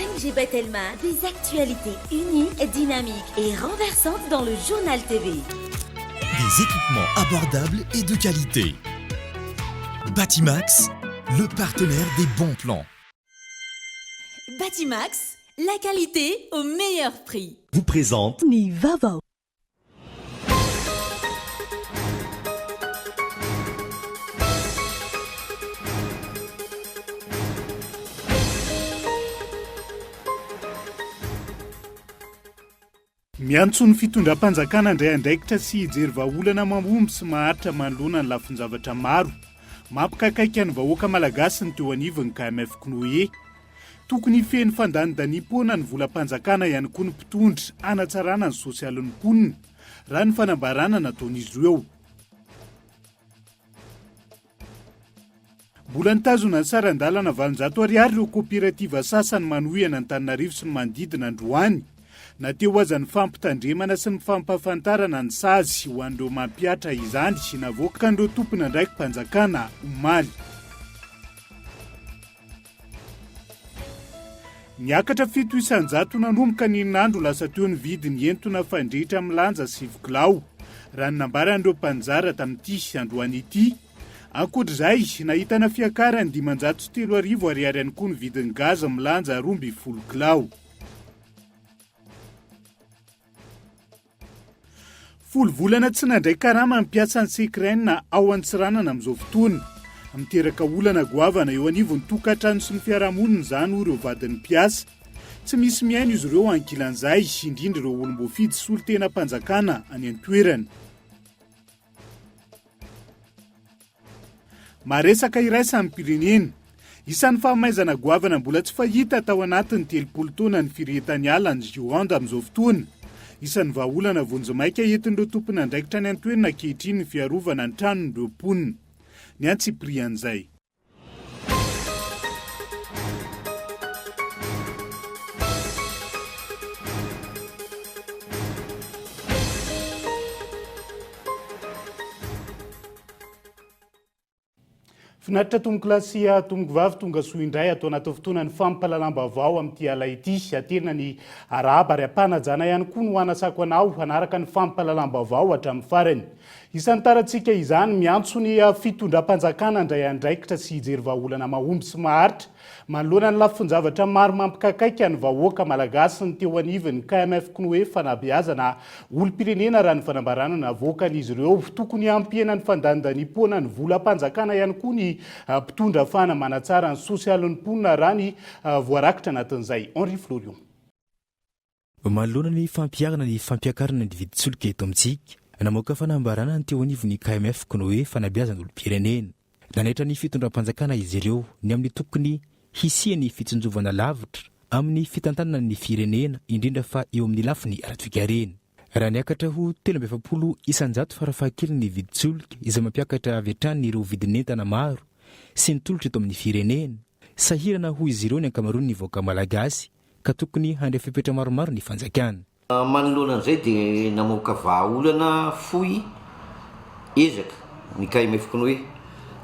5G Batelma, des actualités uniques, dynamiques et renversantes dans le Journal TV. Des équipements abordables et de qualité. Batimax, le partenaire des bons plans. Batimax, la qualité au meilleur prix. Vous présente Ny vaovao. Miantso ny fitondram-panjakana handray andraikitra sy hijery vahaolana mahomby sy maharitra manoloana ny lafin-javatra maro mampikaikaika ny vahoaka malagasy ny teo anivon'ny KMF Cnoe. Tokony hifehy ny fandanindaniam-poana ny volam-panjakana ihany koa ny mpitondra hanatsarana ny sosialin'ny mponina, raha ny fanambarana nataon'izy ireo. Mbola nitazona ny saran-dalana 800 ariary ireo koperativa sasany manohy an'Antananarivo sy ny manodidina androany, na teo aza ny fampitandremana sy ny fampahafantarana ny sazy ho an'ireo mampihatra izany navoakan'ireo tompon'andraiki-panjakana omaly. Niakatra 7% nanomboka ny herinandro lasa teo ny vidin'ny entona fandrehitra milanja 9 kilao, raha ny nambaran'ireo mpanjara tamin'ity androany ity. Ankoatra izay, nahitana fiakarany 503 ariary ihany koa ny vidin'ny gaz milanja 12 kilao. Folo volana tsy nandray karama ny mpiasan'ny Secren ao Antsiranana amin'izao fotoana. Miteraka olana goavana eo anivon'ny tokantrano sy ny fiarahamonina izany hoy ireo vadin'ny mpiasa. Tsy misy mihaino izy ireo ankilan'izay, indrindra ireo olom-boafidy solontenam-panjakana any an-toerana. Maresaka iraisam-pirenena. Isan'ny fahamaizana goavana mbola tsy fahita tao anatin'ny 30 taona ny firehetan'ny ala any Gironde amin'izao fotoana. Isan'ny vahaolana vonjimaika entin'ireo tompon'andraikitra any an-toerana ankehitriny ny fiarovana ny tranon'ireo mponina. Ny antsipirian'izay. Finaritra tompokolahy sy tompokovavy, tonga soa indray ato anaty fotoana ny fampahalalam-baovao amin'ity ala ity. Aterina ny arahaba ary ampanajana ihany koa no hanasako anao hanaraka ny fampahalalam-baovao hatramin'ny farany. Isantarantsika izany, miantso ny fitondram-panjakana handray andraikitra sy hijery vahaolana mahomby sy maharitra manoloana ny lafin-javatra maro mampikakaika ny vahoaka malagasy ny teo anivon'ny KMF Cnoe fanabeazana olom-pirenena raha ny fanambarana navoakan'izy ireo. Tokony hampihena ny fandanindaniam-poana ny volam-panjakana ihany koa ny mpitondra ahafahana manatsara ny sosialin'ny mponina raha ny voarakitra anatin'izay. Henri Florion. Manoloana ny fampiharana ny fampiakarana ny vidin-tsolika eto amintsika, namoaka fanambarana ny teo anivon'ny KMF Cnoe fanabeazana olom-pirenena. Nanaitra ny fitondram-panjakana izy ireo ny amin'ny tokony hisian'ny fitsinjovana lavitra amin'ny fitantanana ny firenena, indrindra fa eo amin'ny lafiny ara-toekarena. Raha niakatra ho 43% farafahakeliny ny vidin-tsolika izay mampiakatra avy hatrany ireo vidin'entana maro sy ny tolotra eto amin'ny firenena, sahirana hoy izy ireo ny ankamaroan'ny vahoaka malagasy ka tokony handray fepetra maromaro ny fanjakana. Manoloana an'izay dia namoaka vahaolana fohy ezaka ny KMF Cnoe.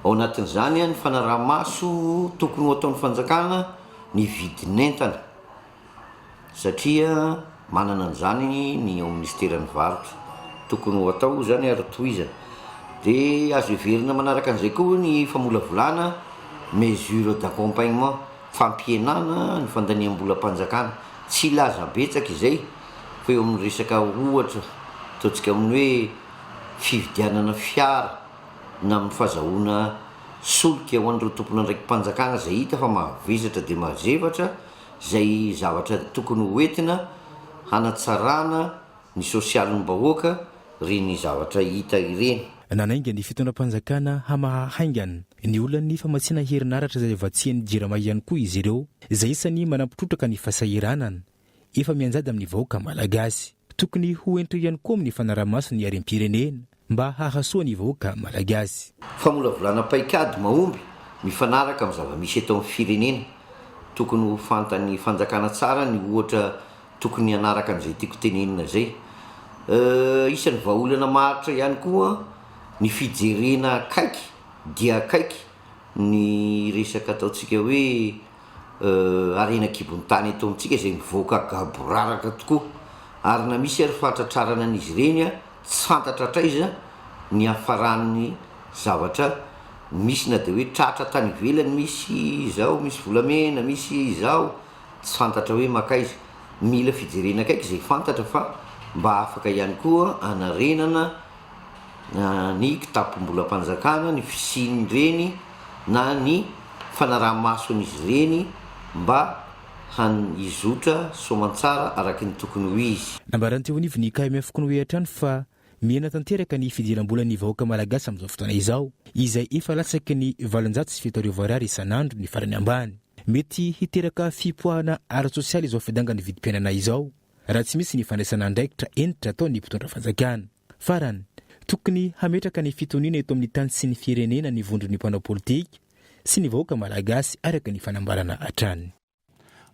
Ao anatin'izany ny fanaraha-maso tokony ho ataon'ny fanjakana ny vidin'entana satria manana an'izany ny ao minisiteran'ny varotra. Tokony ho atao izany ary tohizana. Dia azo heverina manaraka an'izay koa ny famolavolana mesure d'accompagnement. Fampihenana ny fandaniam-bolam-panjakana. Tsy hilaza betsaka izay fa eo amin'ny resaka ohatra ataontsika amin'ny hoe fividianana fiara na amin'ny fazahoana solika ho an'ireo tompon'andraiki-panjakana izay hita fa mavesatra dia mazevatra izay zavatra tokony ho entina hanatsarana ny sosialim-bahoaka ireny zavatra hita ireny. Nanainga ny fitondram-panjakana hamaha haingana ny olan'ny famatsiana herinaratra izay vatsian'ny Jirama ihany koa izy ireo, izay isan'ny manampy trotraka ny fahasahiranana efa mianjady amin'ny vahoaka malagasy. Tokony ho hentitra ihany koa amin'ny fanaraha-maso ny harem-pirenena mba hahasoa ny vahoaka malagasy. Famolavolana paikady mahomby mifanaraka amin'ny zava-misy eto amin'ny firenena. Tokony ho fantan'ny fanjakana tsara ny ohatra Tokony hanaraka an'izay tiako tenenina izay. Isan'ny vahaolana maharitra ihany koa ny fijerena akaiky dia akaiky ny resaka ataontsika hoe. harena an-kibon'ny tany eto amintsika izay mivoaka gaboraraka tokoa ary na misy ary fahatratrarana an'izy ireny tsy fantatra hatraiza ny hiafaran'ny zavatra misy na dia hoe tratra tany ivelany misy izao misy volamena misy izao tsy fantatra hoe makaiza mila fijerena akaiky izay fantatra fa mba afaka ihany koa hanarenana ny kitapom-bolam-panjakana ny fisian'ireny na ny fanaraha-maso an'izy ireny mba han hizotra soamantsara araky ny tokony ho izy. Nambaran'ny teo anivon'ny KMF Konoe hatrany fa mihena tanteraka ny fidiram-bolan'ny vahoaka malagasy amin'izao fotoana izao, izay efa latsaky ny 78 ariary isan'andro ny farany ambany. Mety hiteraka fipoahana ara-tsosialy izao fidangan'ny vidim-piainana izao, raha tsy misy ny fandraisana andraikitra hentitra ataon'ny mpitondra fanjakana. Farany, tokony hametraka ny fitoniana eto amin'ny tany sy ny firenena ny vondron'ny mpanao politika sy ny vahoaka malagasy, araka ny fanambarana hatrany.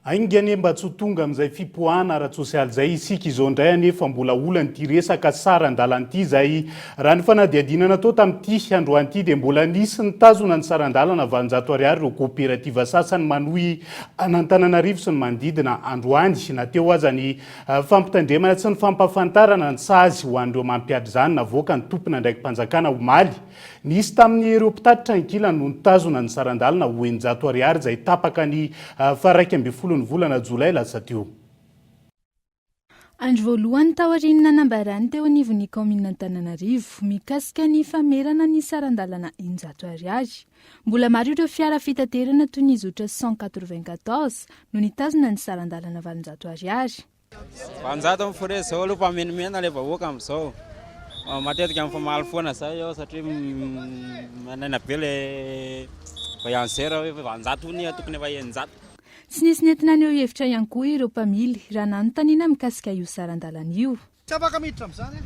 Ainga anie mba tsy ho tonga amin'izay fipoahana ara-tsosialy izay isika izao indray anefa mbola olana ity resaka saran-dalana ity izay raha ny fanadihadiana natao tamin'ity androany ity dia mbola nisy nitazona ny saran-dalana 800 ariary ireo kaoperativa sasany manohy an'Antananarivo sy ny manodidina androany na teo aza ny Fampitandremana tsy ny fampahafantarana ny sazy ho an'ireo mampihatra izany navoakan'ny tompon'andraiki-panjakana omaly. Nisy tamin'ireo mpitatitra ankilany no nitazona ny saran-dalana ho 600 ariary izay tapaka ny faha-11 ny volana jolay lasa teo. Andro voalohany taorian'ny nanambarany teo anivon'ny kaominina Antananarivo mikasika ny famerana ny saran-dalana 600 ariary. Mbola maro ireo fiara fitaterana toy ny zotra 194 no nitazona ny saran-dalana 800 ariary. 800 ny frais zao aloha fa menimena le vahoaka amizao. Matetika mifamaly foana zay eo satria manaina be le voyageur hoe 800 hono tokony efa 600. Tsy nisy nentina naneho hevitra ihany koa ireo mpamily raha nanontaniana mikasika io saran-dalana io. Tsy afaka miditra amin'izany aho.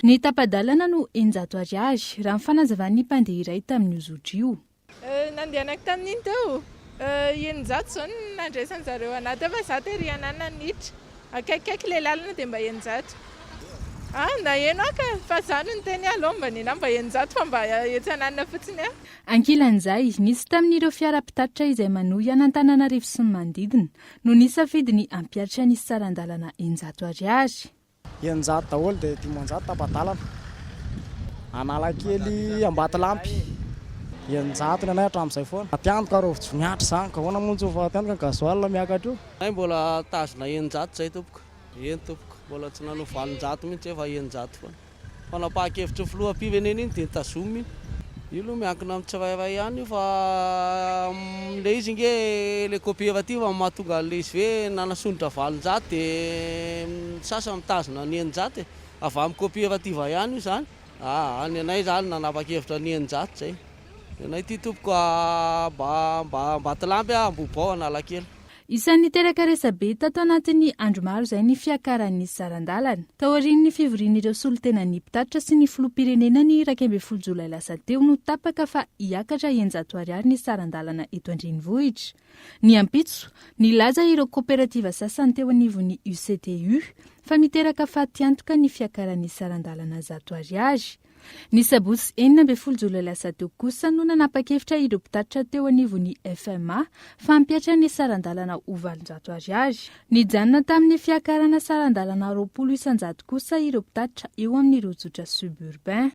Ny tapa-dalana no 600 ariary, raha ny fanazavan'ny mpandeha iray tamin'io zotra io. Nandehanako tamin'iny teo, 600 izao no nandraisan zareo anah teo fa za tery ananana niditra. Akaikikaiky ilay lalana dia mba 600. Ah, naheno aho ka, fa za no niteny hoe aleo mba nenah mba 600 fa mba etsy ananona fotsiny aho. Ankilan'izay, nisy tamin'ireo fiara mpitatitra izay manohy an'Antananarivo sy ny manodidina no nisafidy ny hampihatra ny saran-dalana 600 ariary. 600 daholo dia 500 tapa-dalana. Analakely Ambatolampy, 600 ny anay hatramin'izay foana. Fatiantoka rô tsy miatra izany ka ahoana moa no tsy ho fatiantoka ny gasoil miakatra io. Hay mbola tazona 600 zay tompoko. Eny tompoko, mbola tsy nanao 800 mihitsy zay fa 600 foana. Fanapahan-kevitry ny filoham-pirenena iny dia tazomina iny. Io aloha miankina amin'ny tsirairay ihany io fa ilay izy nge ilay coopérative no mahatonga an'ilay izy hoe nanasondrotra 800 dia ny sasany mitazona ny 600 e. Avy amin'ny coopérative ihany io izany. Aa ny anay izany nanapa-kevitra ny 600 izay. Ny anay ity tompoko mba mba Ambatolampy Ambohibao Analakely. Isan'ny niteraka resabe tato anatin'ny andro maro izay ny fiakaran'ny saran-dalana. Taorian'ny fivorian'ireo solontenan'ny mpitatitra sy ny filoham-pirenena ny 11 jolay lasa teo no tapaka fa hiakatra 600 ariary ny saran-dalana eto an-drenivohitra. Ny ampitso, nilaza ireo kaoperativa sasany teo anivon'ny UCTU fa miteraka fatiantoka ny fiakaran'ny saran-dalana 100 ariary. Ny sabotsy 16 jolay lasa teo kosa no nanapa-kevitra ireo mpitatitra teo anivon'ny FMA fa hampihatra ny saran-dalana ho 800 ariary. Nijanona tamin'ny fiakarana saran-dalana 20% kosa ireo mpitatitra eo amin'ireo zotra suburbain.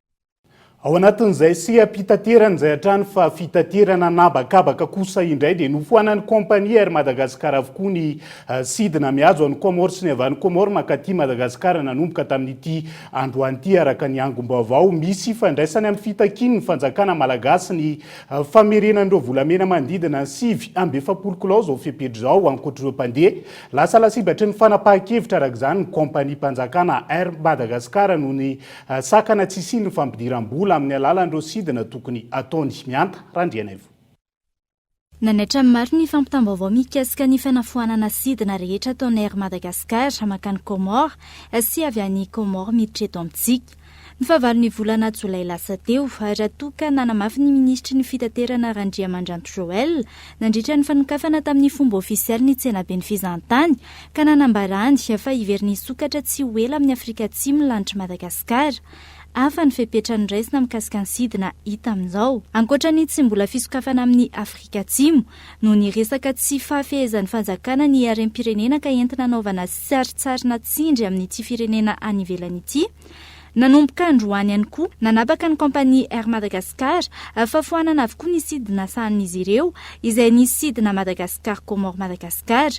Ao anatin'izay seha-pitaterana izay hatrany fa fitaterana an'habakabaka kosa indray dia nofoanan'ny kaompania Air Madagascar avokoa ny sidina mihazo an'i Comores sy ny avy any Comores mankaty Madagasikara nanomboka tamin'ity Androany ity, araka ny angom-baovao, misy ifandraisany amin'ny fitakian'ny fanjakana malagasy ny famerenan'ireo volamena manodidina ny 49 kilao izao fepetra izao ankoatr'ireo mpandeha. Lasa lasibatry ny fanapahan-kevitra araka izany ny kaompaniam-panjakana Air Madagascar noho ny sakana tsy hisian'ny fampidiram-bola amin'ny alalan'ireo sidina tokony hataony. Mihanta Randrianaivo. Nanaitra ny maro ny fampitam-baovao mikasika ny fanafoanana sidina rehetra ataon'ny Air Madagascar mankany Comores sy avy any Comores miditra eto amintsika. Ny fahavalon'ny volana jolay lasa teo, raha toa ka nanamafy ny minisitry ny fitaterana Randriamandranto Joël nandritra ny fanokafana tamin'ny fomba ofisialy ny tsenaben'ny fizahantany ka nanambarany fa hiverina hisokatra tsy ho ela amin'i Afrika Atsimo ny lanitr'i Madagasikara. Hafa ny fepetra noraisina mikasika ny sidina hita amin'izao. Ankoatra ny tsy mbola fisokafana amin'i Afrika Atsimo, noho ny resaka tsy fahafehezan'ny fanjakana ny harem-pirenena ka entina anaovana sarintsarina tsindry amin'ity firenena any ivelany ity, nanomboka androany ihany koa, nanapaka ny kaompania Air Madagascar fa foanana avokoa ny sidina sahanin'izy ireo, izay ny sidina Madagascar-Comores-Madagascar.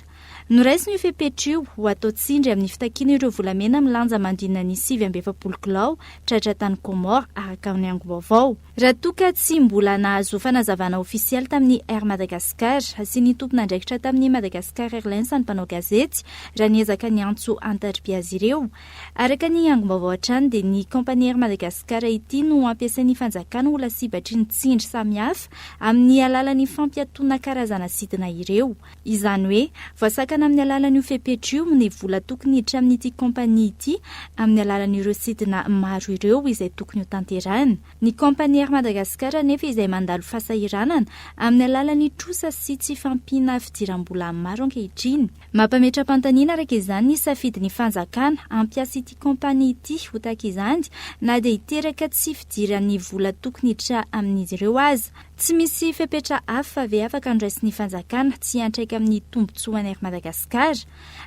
Noraisina io fepetra io ho atao tsindry amin'ny fitakiana ireo volamena milanja manodidina ny 49 kilao tratra tany Comores, araka ny angom-baovao. Raha toa ka tsy mbola nahazo fanazavana ofisialy tamin'ny Air Madagascar sy ny tompon'andraikitra tamin'ny Madagascar Airlines ny mpanao gazety raha niezaka niantso an-tariby azy ireo. Araka ny angom-baovao hatrany dia ny kaompania Air Madagascar ity no ampiasain'ny fanjakana ho lasibatry ny tsindry samihafa amin'ny alalan'ny fampiatoana karazana sidina ireo. Izany hoe, voasakana amin'ny alalan'io fepetra io ny vola tokony hiditra amin'ity kaompania ity amin'ny alalan'ireo sidina maro ireo izay tokony hotanterahina. Ny kaompania Air Madagascar anefa izay mandalo fahasahiranana amin'ny alalan'ny trosa sy tsy fahampiana fidiram-bola maro ankehitriny. Mampametra-panontaniana araka izany ny safidin'ny fanjakana hampiasa ity kaompania ity ho tahaka izany na dia hiteraka tsy fidiran'ny vola tokony hiditra amin'izy ireo aza. Tsy misy fepetra hafa ve afaka andraisin'ny fanjakana tsy hiantraika amin'ny tombontsoan'i Air Madagascar?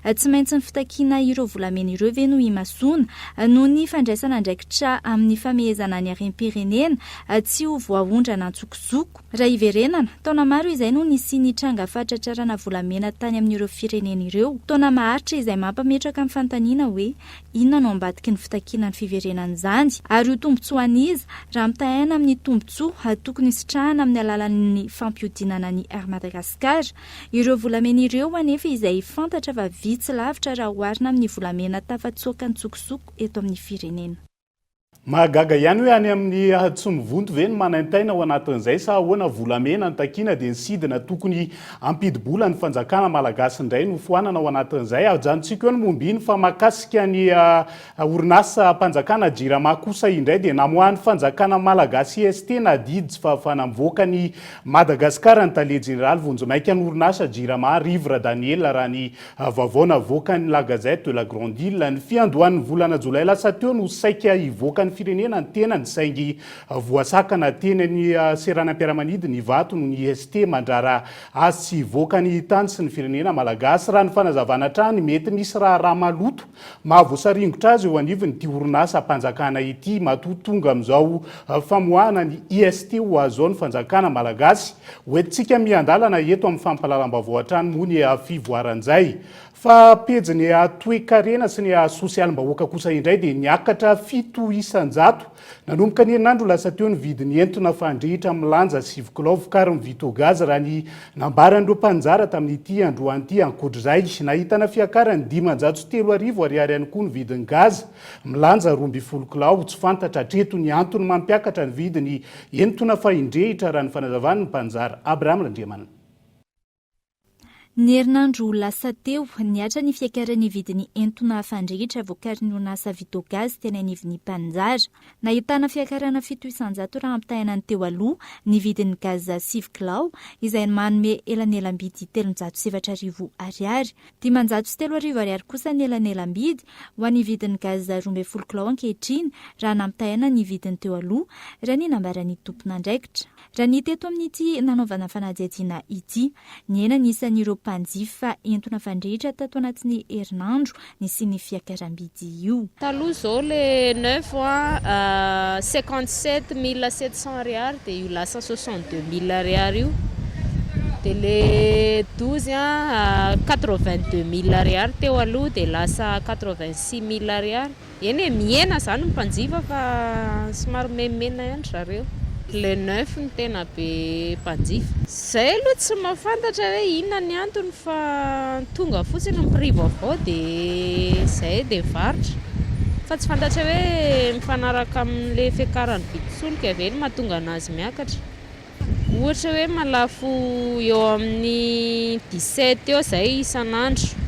Tsy maintsy ny fitakiana ireo volamena ireo ve no imasoana noho ny fandraisana andraikitra amin'ny famehezana ny harem-pirenena tsy ho voaondrana an-tsokosoko? Raha hiverenana, taona maro izay no nisian'ny tranga fahatratrarana volamena tany amin'ireo firenena ireo. Taona maharitra izay mampametraka ny fanontaniana hoe Inona no ambadiky ny fitakiana ny fiverenan'izany? Ary ho tombontsoa an'iza, raha ampitahaina amin'ny tombontsoa tokony hisitrahana amin'ny alalan'ny fampihodinana ny Air Madagascar? Ireo volamena ireo anefa izay fantatra fa vitsy lavitra raha oharina amin'ny volamena tafatsoaka an-tsokosoko eto amin'ny firenena. Mahagaga ihany hoe any amin'ny tsy mivonto ve ny manaintaina ao anatin'izay sa ahoana volamena no takiana dia ny sidina tokony hampidi-bola ny fanjakana malagasy indray no foanana ao anatin'izay. Ajanontsika eo ny momba iny fa mahakasika ny orinasam-panjakana Jirama kosa indray dia namoahan'ny fanjakana malagasy IST na didy tsy fahafahana mivoaka an'i Madagasikara ny tale jeneraly vonjimaika ny orinasa Jirama Rivo Radaniela raha ny Vaovao navoakan'ny La Gazette de la Grande Ile, ny fiandohan'ny volana jolay lasa teo no saika hivoaka ny firenena ny tenany saingy voasakana teny amin'ny seranam-piaramanidina Ivato noho ny IST mandrara azy tsy hivoaka ny tany sy ny firenena malagasy. Raha ny fanazavana hatrany, mety misy raharaha maloto mahavoasaringotra azy eo anivon'ity orinasam-panjakana ity matoa tonga amin'izao famoahana ny IST ho azy izao ny fanjakana malagasy. Hoentintsika miandalana eto amin'ny fampahalalam-baovao hatrany moa ny fivoaran'izay. Fa pejin'ny toekarena sy ny sosialim-bahoaka kosa indray dia niakatra 7% nanomboka ny herinandro lasa teo ny vidin'ny entona fandrehitra milanja 9 kilao vokarin'ny Vitogaz raha ny nambaran'ireo mpaninjara tamin'ity androany ity. Ankoatr'izay, nahitana fiakarany 3500 ariary ihany koa ny vidin'ny gaz milanja 12 kilao. Tsy fantatra hatreto ny antony mampiakatra ny vidiny Entona fa indrehitra raha ny fanazavan'ny mpanjara Abraham Randriamanana. Ny herinandro lasa teo, nihatra ny fiakaran'ny vidin'ny entona fandrehitra vokarin'ny orinasa Vitogaz teny anivon'ny mpaninjara. Nahitana fiakarana 7% raha ampitahaina ny teo aloha ny vidin'ny gaz 9 kilao izay manome elanelam-bidy 304 ariary. 3500 ariary kosa ny elanelam-bidy ho an'ny vidin'ny gaz 12 kilao ankehitriny raha nampitahaina ny vidiny teo aloha, raha ny nambaran'ny tompon'andraikitra. Raha ny teto amin'ity nanaovana fanadihadiana ity, nihena ny isan'ireo mpanjifa entona fandrehitra tato anatin'ny herinandro nisian'ny fiakaram-bidy io. Taloha izao le neuf a 57700 ariary dia io lasa 62000 ariary io. Dia le 12 a 82000 ariary teo aloha dia lasa 86000 ariary. Eny e, mihena izany ny mpanjifa fa somary mimenomenona ihany ry zareo. Le neuf no tena be mpanjifa. Izay aloha tsy mahafantatra hoe inona ny antony fa tonga fotsiny ny prix vaovao dia izay dia mivarotra. Fa tsy fantatra hoe mifanaraka amin'ilay fiakaran'ny vidin-tsolika ve no mahatonga an'azy miakatra. Ohatra hoe mahalafo eo amin'ny 17 eo izay isan'andro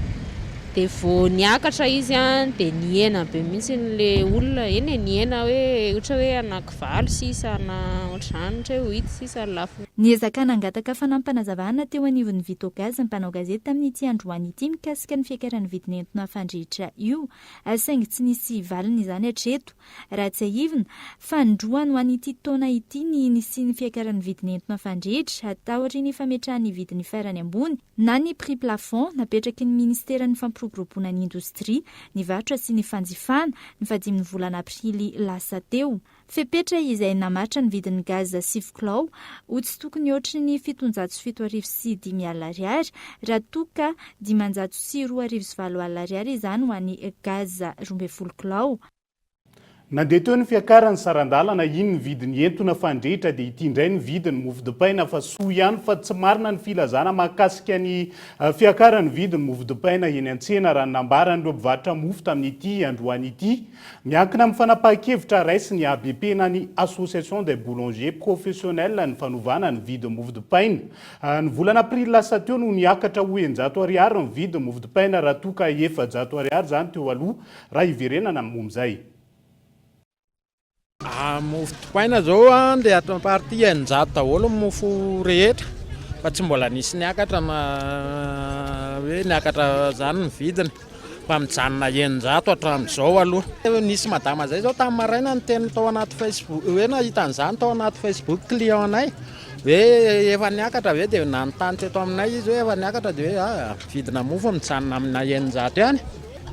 dia vao niakatra izy dia nihena be mihitsy ilay olona. Eny e, nihena hoe ohatra hoe anaky valo sisa na ohatr'izany, ohatra hoe huit sisa ny lafony. Niezaka nangataka fanampinazavana teo anivon'ny Vitogaz ny mpanao gazety tamin'ity androany ity mikasika ny fiakaran'ny vidin'ny entona fandrehitra io, saingy tsy nisy valiny izany hatreto. Raha tsiahivina, fanindroany ho an'ity taona ity ny nisian'ny fiakaran'ny vidin'ny entona fandrehitra, taorian'ny fametrahan'ny vidiny farany ambony na ny prix plafond napetraky ny minisiteran'ny fampiroboroboana ny indostria, ny varotra sy ny fanjifana, ny fahadimin'ny volana aprily lasa teo. Fepetra izay namaritra ny vidin'ny gaz sivy kilao ho tsy tokony hihoatry ny 75 700 ariary raha toa ka 25 800 ariary izany ho an'ny gaz 12 kilao. Nandeha teo ny fiakaran'ny saran-dalana, iny ny vidiny entona fandrehitra, dia ity indray ny vidiny mofo dipaina. Fa soa ihany fa tsy marina ny filazana mahakasika ny fiakaran'ny vidiny mofo dipaina eny an-tsena, raha ny nambaran'ireo mpivarotra mofo tamin'ity androany ity. Miankina amin'ny fanapahan-kevitra raisin'ny ABP na ny Association des Boulangers Professionnels ny fanovana ny vidin'ny mofo dipaina. Ny volana aprily lasa teo no niakatra ho 600 ariary ny vidin'ny mofo dipaina raha toa ka 400 ariary izany teo aloha, raha hiverenana momba izay. Mofo dipaina zao a, dia ato partie 600 daholo ny mofo rehetra fa tsy mbola nisy niakatra na hoe niakatra zany ny vidiny fa mijanona 600 hatramin'izao aloha. Nisy madama zay zao tamin'ny maraina ny teny tao anaty Facebook hoe nahita an'izany tao anaty Facebook client anay hoe efa niakatra ve, dia nanontany teto aminay izy hoe efa niakatra, dia hoe ah, vidina mofo mijanona amina 600 ihany.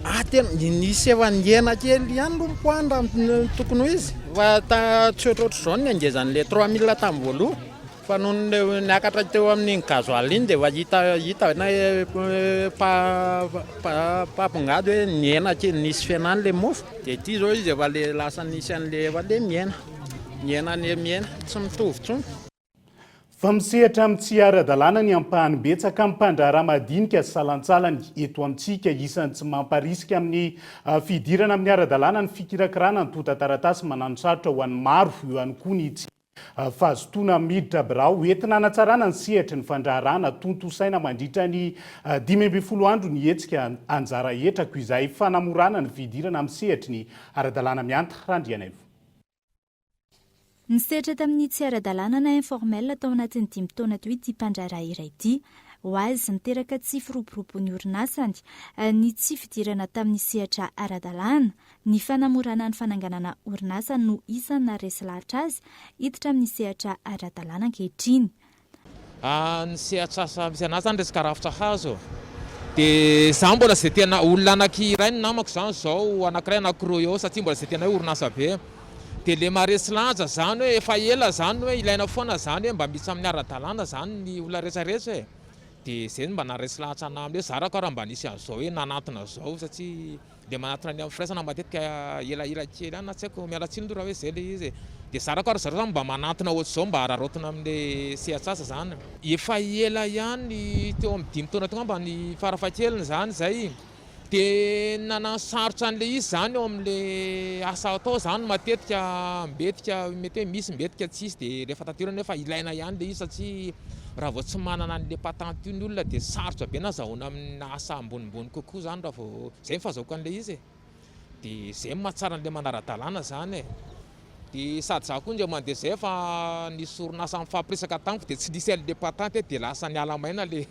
Ah, tena nisy efa nihena kely ihany aloha ny poids raha ny tokony ho izy, fa tsy ohatrohatr'izao ny angezan'le 3000 tamin'ny voaloha, fa noho ny niakatra teo amin'iny gasoil iny dia efa hita hita na mpampongady hoe nihena kely, nisy fihenany le mofo. Dia ity zao izy efa le lasa nisy an'le efa le mihena mihena ny mihena, tsy mitovy intsony. Fa misehatra amin'ny tsy ara-dalàna ny ampahany betsaka amin'ny mpandraharaha madinika sy salantsalany eto amintsika. Isan'ny tsy mamparisika amin'ny fidirana amin'ny ara-dalàna ny fikirakirana ny tontan-taratasy manano sarotra ho an'ny maro. Eo ihany koa ny tsy fahazotoana miditra birao entina hanatsarana ny sehatry ny fandraharahana. Tontosaina mandritra ny 15 andro ny hetsika Anjara Hetrako, izay fanamorana ny fidirana amin'ny sehatry ny ara-dalàna. Mianta Randrianaivo. Nisehatra tamin'ny tsy ara-dalàna na informel tao anatin'ny 5 taona teo ity mpandraharaha iray ity. Ho azy, niteraka tsy firoborobon'ny orinasany ny tsy fidirana tamin'ny sehatra ara-dalàna. Ny fanamorana ny fananganana orinasa no isan'ny naharesy lahatra azy hiditra amin'ny sehatra ara-dalàna ankehitriny. Ny sehatr'asa misy anazy zany resaka rafitra hazo, dia za mbola zay tena olona anankiray ny namako zany zao, anankiray, anankiroa eo, satria mbola zay tena hoe orinasa be. Dia le maharesy lanja zany hoe efa ela zany hoe ilaina foana zany hoe mba miditra amin'ny ara-dalàna zany ny olona rehetrarehetra e. Dia zay no mba naharesy lahatra anahy hoe zarako raha mba nisy an'izao hoe nanantona zao, satria le manatona ny amin'ny firaisana matetika elaela kely any na tsy haiko, miala tsiny aloha raha hoe zay le izy e. Dia zarako ary zareo zany mba manantona ohatr'izao mba araraotina amin'le sehatr'asa zany. Efa ela ihany, teo amin'ny 5 taona teo angamba ny farafahakeliny zany zay. Dia nanano sarotra an'le izy zany eo amin'le asa atao zany matetika, mbetika mety hoe misy, mbetika tsisy, dia rehefa taty aoriana nefa ilaina ihany le izy, satria raha vao tsy manana an'le patente io ny olona dia sarotra be na azahoana amin'ny asa ambonimbony kokoa zany raha vao zay ny fahazahoako an'le izy e. Dia zay no mahatsara an'le manara-dalàna zany e. Dia sady za koa indray mandeha zay fa nisy orinasa nifampiresaka tamiko dia tsy nisy an'le patente dia lasa niala maina le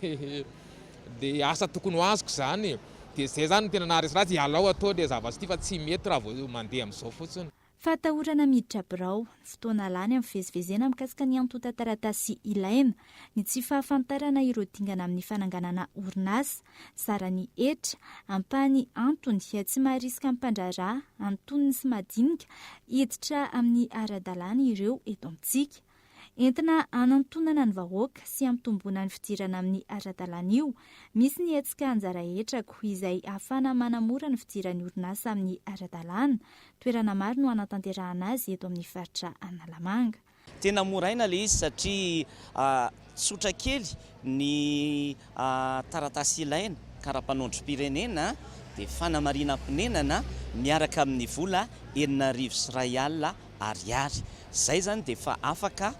le asa tokony ho azoko zany. Dia zay zany no tena naharesy ratsy, ialao atao le zavatra ity fa tsy mety raha vao mandeha amin'izao fotsiny. Fahatahorana miditra birao, ny fotoana lany amin'ny fivezivezena mikasika ny antontan-taratasy ilaina, ny tsy fahafantarana ireo dingana amin'ny fananganana orinasa, saran'ny hetra, ampahany antony tsy maharisika ny mpandraharaha antonony sy madinika hiditra amin'ny ara-dalàna ireo eto amintsika. Entina hanantonana ny vahoaka sy hampitomboana ny fidirana amin'ny ara-dalàna io. Misy ny hetsika Anjara Hetrako izay ahafahana manamora ny fidiran'ny orinasa amin'ny ara-dalàna. Toerana maro no hanatanterahana azy eto amin'ny faritra Analamanga. Tena moraina ilay izy satria tsotra kely ny taratasy ilaina, ariary. Izay izany dia efa afaka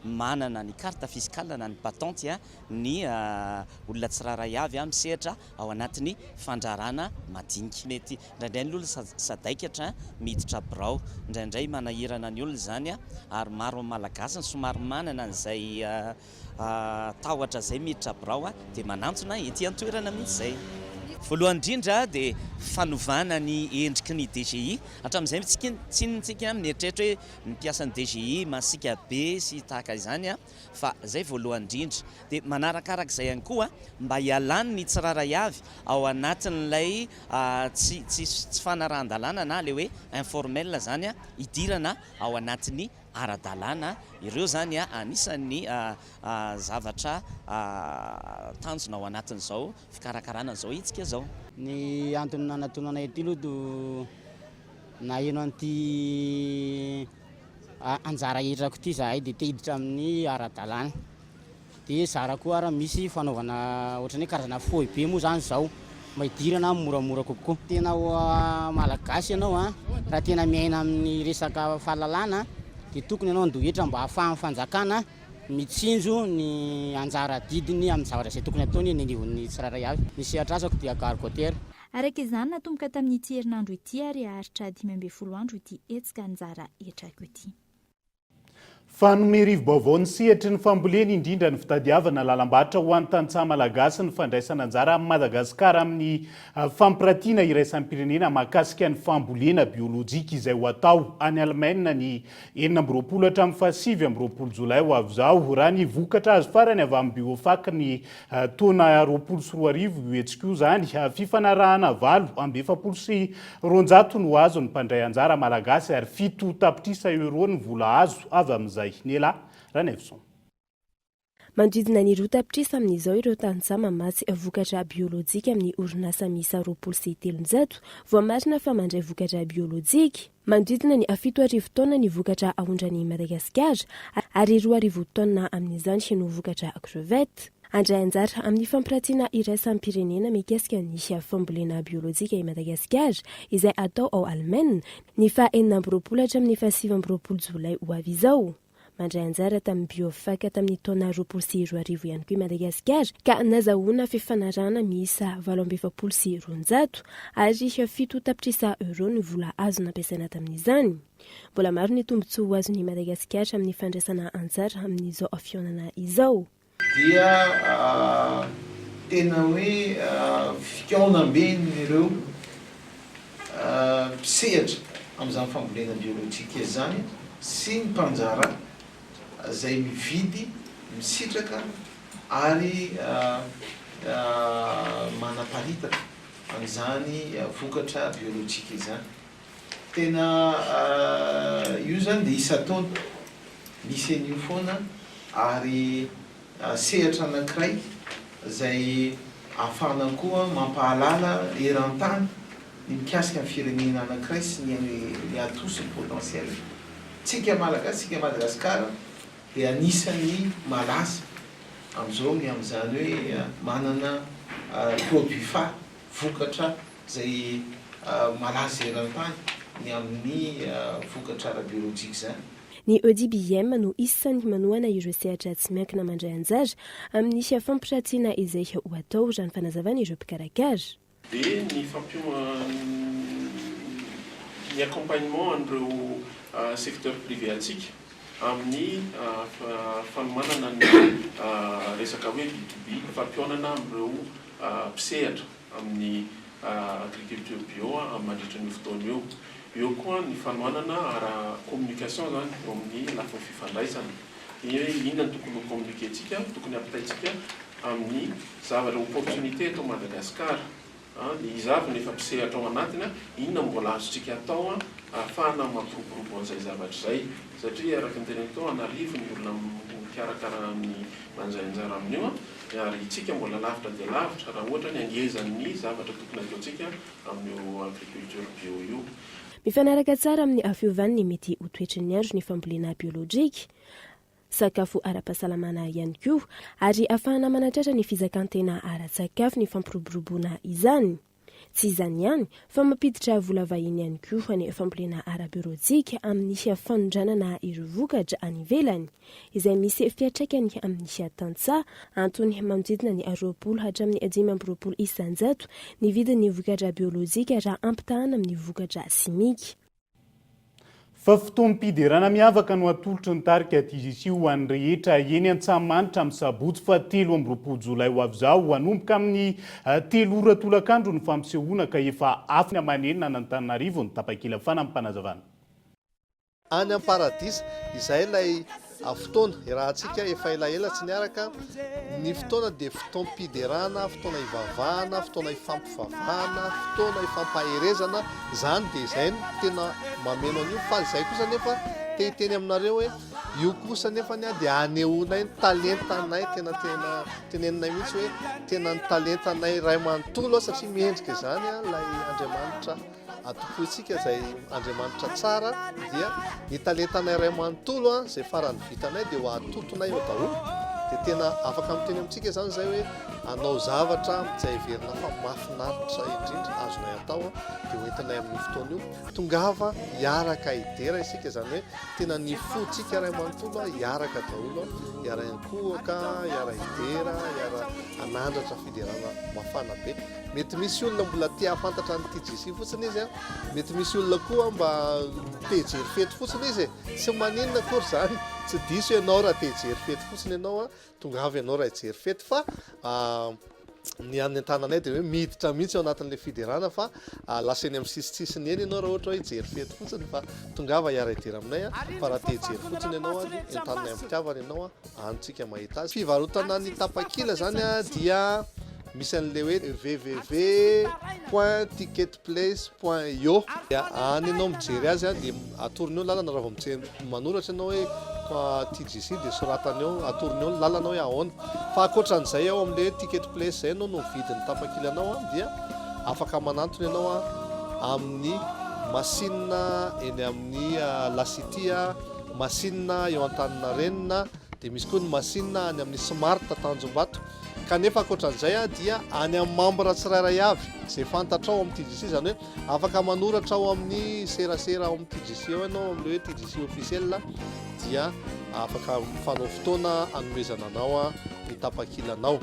manana ny carte fiscale na ny patente ny olona tsirairay avy misehatra ao anatin'ny fandraharahana madinika. Mety indraindray ny olona sadaikatra miditra birao, indraindray manahirana ny olona izany ary maro amin'ny Malagasy ny somary manana an'izay tahotra izay miditra birao dia manantona ety an-toerana mihitsy izay. Voalohany indrindra dia fanovana ny endriky ny DGI. Hatramin'izay tsinontsika mieritreritra hoe ny mpiasan'ny DGI masiaka be sy tahaka izany fa izay voalohany indrindra. Dia manarakaraka izay ihany koa mba hialan'ny tsirairay avy ao anatin'ilay tsy tsy tsy fanarahan-dalàna na ilay hoe informel izany hidirana ao anatin'ny ara-dalàna, ireo izany anisan'ny zavatra tanjona ao anatin'izao fikarakarana an'izao hetsika izao. Ny antony nanatonanay ity aloha dia naheno an'ity anjara hetrako ity izahay dia te hiditra amin'ny ara-dalàna. Dia zara koa ara misy fanaovana ohatran'ny hoe karazana foibe moa zany izao mba hidirana moramora kokoa. Tena ho Malagasy ianao an, raha tena miaina amin'ny resaka fahalalana dia tokony ianao handoa hetra mba hahafahan'ny fanjakana mitsinjo ny anjara adidiny amin'ny zavatra izay tokony ataony eny anivon'ny tsirairay avy. Ny sehatr'asako dia gargotière. Araka izany, natomboka tamin'ity herinandro ity ary haharitra 15 andro ity hetsika anjara hetrako ity. Fanome rivo-baovao ny sehatry ny fambolena indrindra ny fitadiavana lalam-barotra ho an'ny tantsaha malagasy ny fandraisana anjara amin'i Madagasikara amin'ny fampiratiana iraisam-pirenena mahakasika ny fambolena biolojika izay ho atao any Alemaina ny 26 hatramin'ny faha 29 jolay ho avy izao. Raha ny vokatra azo farany avy amin'ny Biofac ny taona 2020 io hetsika io izany, fifanarahana 248 no azon'ny mpandray anjara malagasy ary 7 tapitrisa euros ny vola azo avy amin'izay. Nela Ranaivoson. Manodidina ny 2 tapitrisa amin'izao ireo tantsaha mamatsy vokatra biolojika amin'ny orinasa miisa 320 voamarina fa mandray vokatra biolojika. Manodidina ny 7000 taonina ny vokatra aondran'i Madagasikara ary 2000 taonina amin'izany no vokatra crevette. Handray anjara amin'ny fampiratiana iraisam-pirenena mikasika ny fambolena biolojika i Madagasikara izay atao ao Alemaina ny faha 26 hatramin'ny faha 29 jolay ho avy izao. Mandray anjara tamin'ny Biofac tamin'ny taona 2020 ihany koa i Madagasikara ka nazahoana fifanarahana miisa 248 ary 7 tapitrisa euros ny vola azo nampiasaina tamin'izany. Mbola maro ny tombontsoa ho azon'i Madagasikara amin'ny fandraisana anjara amin'izao fihaonana izao. Dia tena hoe fikaonamben'ireo mpisehatra amin'izany fambolena biolojika izany sy ny mpanjara izay mividy, misitraka ary manaparitaka an'izany vokatra biolojika izany. Tena io zany dia isan-taona misy an'io foana ary sehatra anankiray izay ahafahana koa mampahalala eran-tany ny mikasika ny firenena anankiray sy ny ny atout sy ny potentiel. Tsika Malagasy, tsika Madagasikara dia anisan'ny malaza amin'izao ny amin'izany hoe manana produit phare, vokatra izay malaza eran-tany ny amin'ny vokatra ara-biolojika izany. Ny EDBM no isan'ny manohana ireo sehatra tsy miankina mandray anjara amin'ny fampiratiana izay ho atao, raha ny fanazavan'ireo mpikarakara. Dia ny ny accompagnement an'ireo secteur privé antsika amin'ny fanomanana ny resaka hoe B to B, fampihaonana amin'ireo mpisehatra. amin'ny agriculture bio mandritra an'io fotoana io. Eo koa ny fanohanana ara communication izany eo amin'ny lafiny fifandraisana. Hoe inona no tokony ho communiquer-tsika, tokony hampitaintsika amin'ny zavatra opportunité eto Madagasikara. Iza avy no efa mpisehatra ao anatiny, inona no mbola azontsika atao ahafahana mampiroborobo an'izay zavatra izay. Satria araka ny teneniko teo, an'arivony ny olona mikarakara ny mandray anjara amin'io. Ary itsika mbola lavitra dia lavitra raha ohatra ny hangezan'ny zavatra tokony hataontsika amin'io agriculture bio io. Mifanaraka tsara amin'ny fiovan'ny mety ho toetry ny andro ny fambolena biolojika, sakafo ara-pahasalamana ihany koa, ary ahafahana manatratra ny fizakan-tena ara-tsakafo ny fampiroboroboana izany. Tsy izany ihany fa mampiditra vola vahiny ihany koa ny fambolena ara-biolojika amin'ny fanondranana ireo vokatra any ivelany, izay misy fiantraikany amin'ny tantsaha, antony manodidina ny 20 hatramin'ny 25% ny vidin'ny vokatra biolojika raha ampitahana amin'ny vokatra simika. Fa fotoam-piderana miavaka no atolotry ny tarika TJC ho an'ny rehetra eny Antsahamanitra amin'ny sabotsy faha 23 jolay ho avy izao. Hanomboka amin'ny telo ora tolakandro ny fampisehoana ka efa afaka manenina an'Antananarivo ny tapakila fanampim-panazavana. Any am-paradisa, izay ilay fotoana iarahantsika efa elaela tsy niaraka, ny fotoana dia fotoam-piderana, fotoana ivavahana, fotoana ifampivavahana, fotoana ifampaherezana, izany dia izay no tena mameno an'io, fa izay kosa anefa te hiteny aminareo hoe io kosa anefany dia anehoanay ny talentanay, tena tena teneninay mihitsy hoe tena ny talentanay iray manontolo satria mendrika izany ilay Andriamanitra. Atompointsika izay Andriamanitra tsara dia ny talentanay iray manontolo izay farany vitanay dia ho atotonay eo daholo dia tena afaka miteny amintsika izany izay hoe hanao zavatra izay heverina fa mahafinaritra indrindra azonay atao dia ho entinay amin'io fotoana io. Tongava hiaraka hidera isika izany hoe tena ny fontsika iray manontolo hiaraka daholo hiara-hiankohoka, hiara-hidera, hiara-hanandratra fiderana mafana be. Mety misy olona mbola te hahafantatra an'i TJC fotsiny izy an, mety misy olona koa mba te hijery fety fotsiny izy e, tsy maninona akory izany, tsy diso ianao raha te hijery fety fotsiny ianao an, tongava ianao raha hijery fety fa ny anentananay dia hoe miditra mihitsy ao anatin'ilay fiderana fa lasa eny amin'ny sisintsisiny eny ianao raha ohatra hoe hijery fety fotsiny fa tongava hiara-hidera aminay an, fa raha te hijery fotsiny ianao an, entaninay am-pitiavana ianao an, any tsika mahita azy. Fivarotana ny tapakila izany dia Misy an'ilay hoe www point ticketplace point io dia any ianao mijery azy dia atorony eo ny lalana raha vao mijery manoratra ianao hoe TJC dia soratany eo atorony eo ny lalana hoe ahoana fa ankoatran'izay ao amin'ilay hoe ticketplace izay ianao no mividy ny tapakilanao dia afaka manantona ianao amin'ny machine eny amin'ny La City, machine eo Antaninarenina dia misy koa ny machine any amin'ny Smart Tanjombato. Kanefa ankoatran'izay dia any amin'ny membre tsirairay avy izay fantatrao ao amin'ny TJC, izany hoe afaka manoratra ao amin'ny serasera ao amin'ny TJC ao ianao amin'ilay hoe TJC officiel dia afaka mifanao fotoana hanomezana anao ny tapakilanao.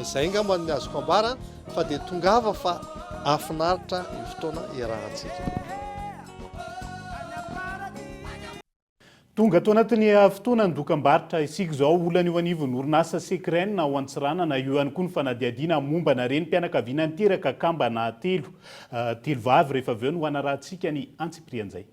Izay angamba ny azoko ambara fa dia tongava fa hahafinaritra io fotoana iarahantsika io. Tonga ato anatin'ny fotoana ny dokambarotra isika izao. Olana eo anivon'ny orinasa Secren ao Antsiranana. Eo ihany koa ny fanadihadiana mombana renim-pianakaviana niteraka kambana telo, telo vavy rehefa avy eo no hanarahantsika ny antsipirian'izay.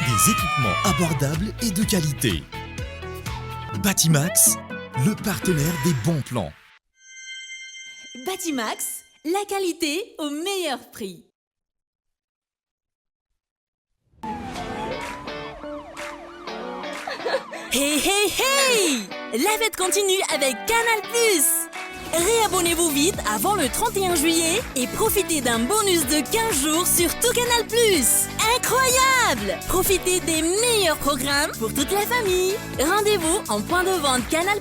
Des équipements abordables et de qualité. Batimax, le partenaire des bons plans. Batimax, la qualité au meilleur prix. Hey hey hey! La fête continue avec Canal+. Réabonnez-vous vite avant le 31 juillet et profitez d'un bonus de 15 jours sur tout Canal+. Incroyable! Profitez des meilleurs programmes pour toute la famille. Rendez-vous en point de vente Canal+.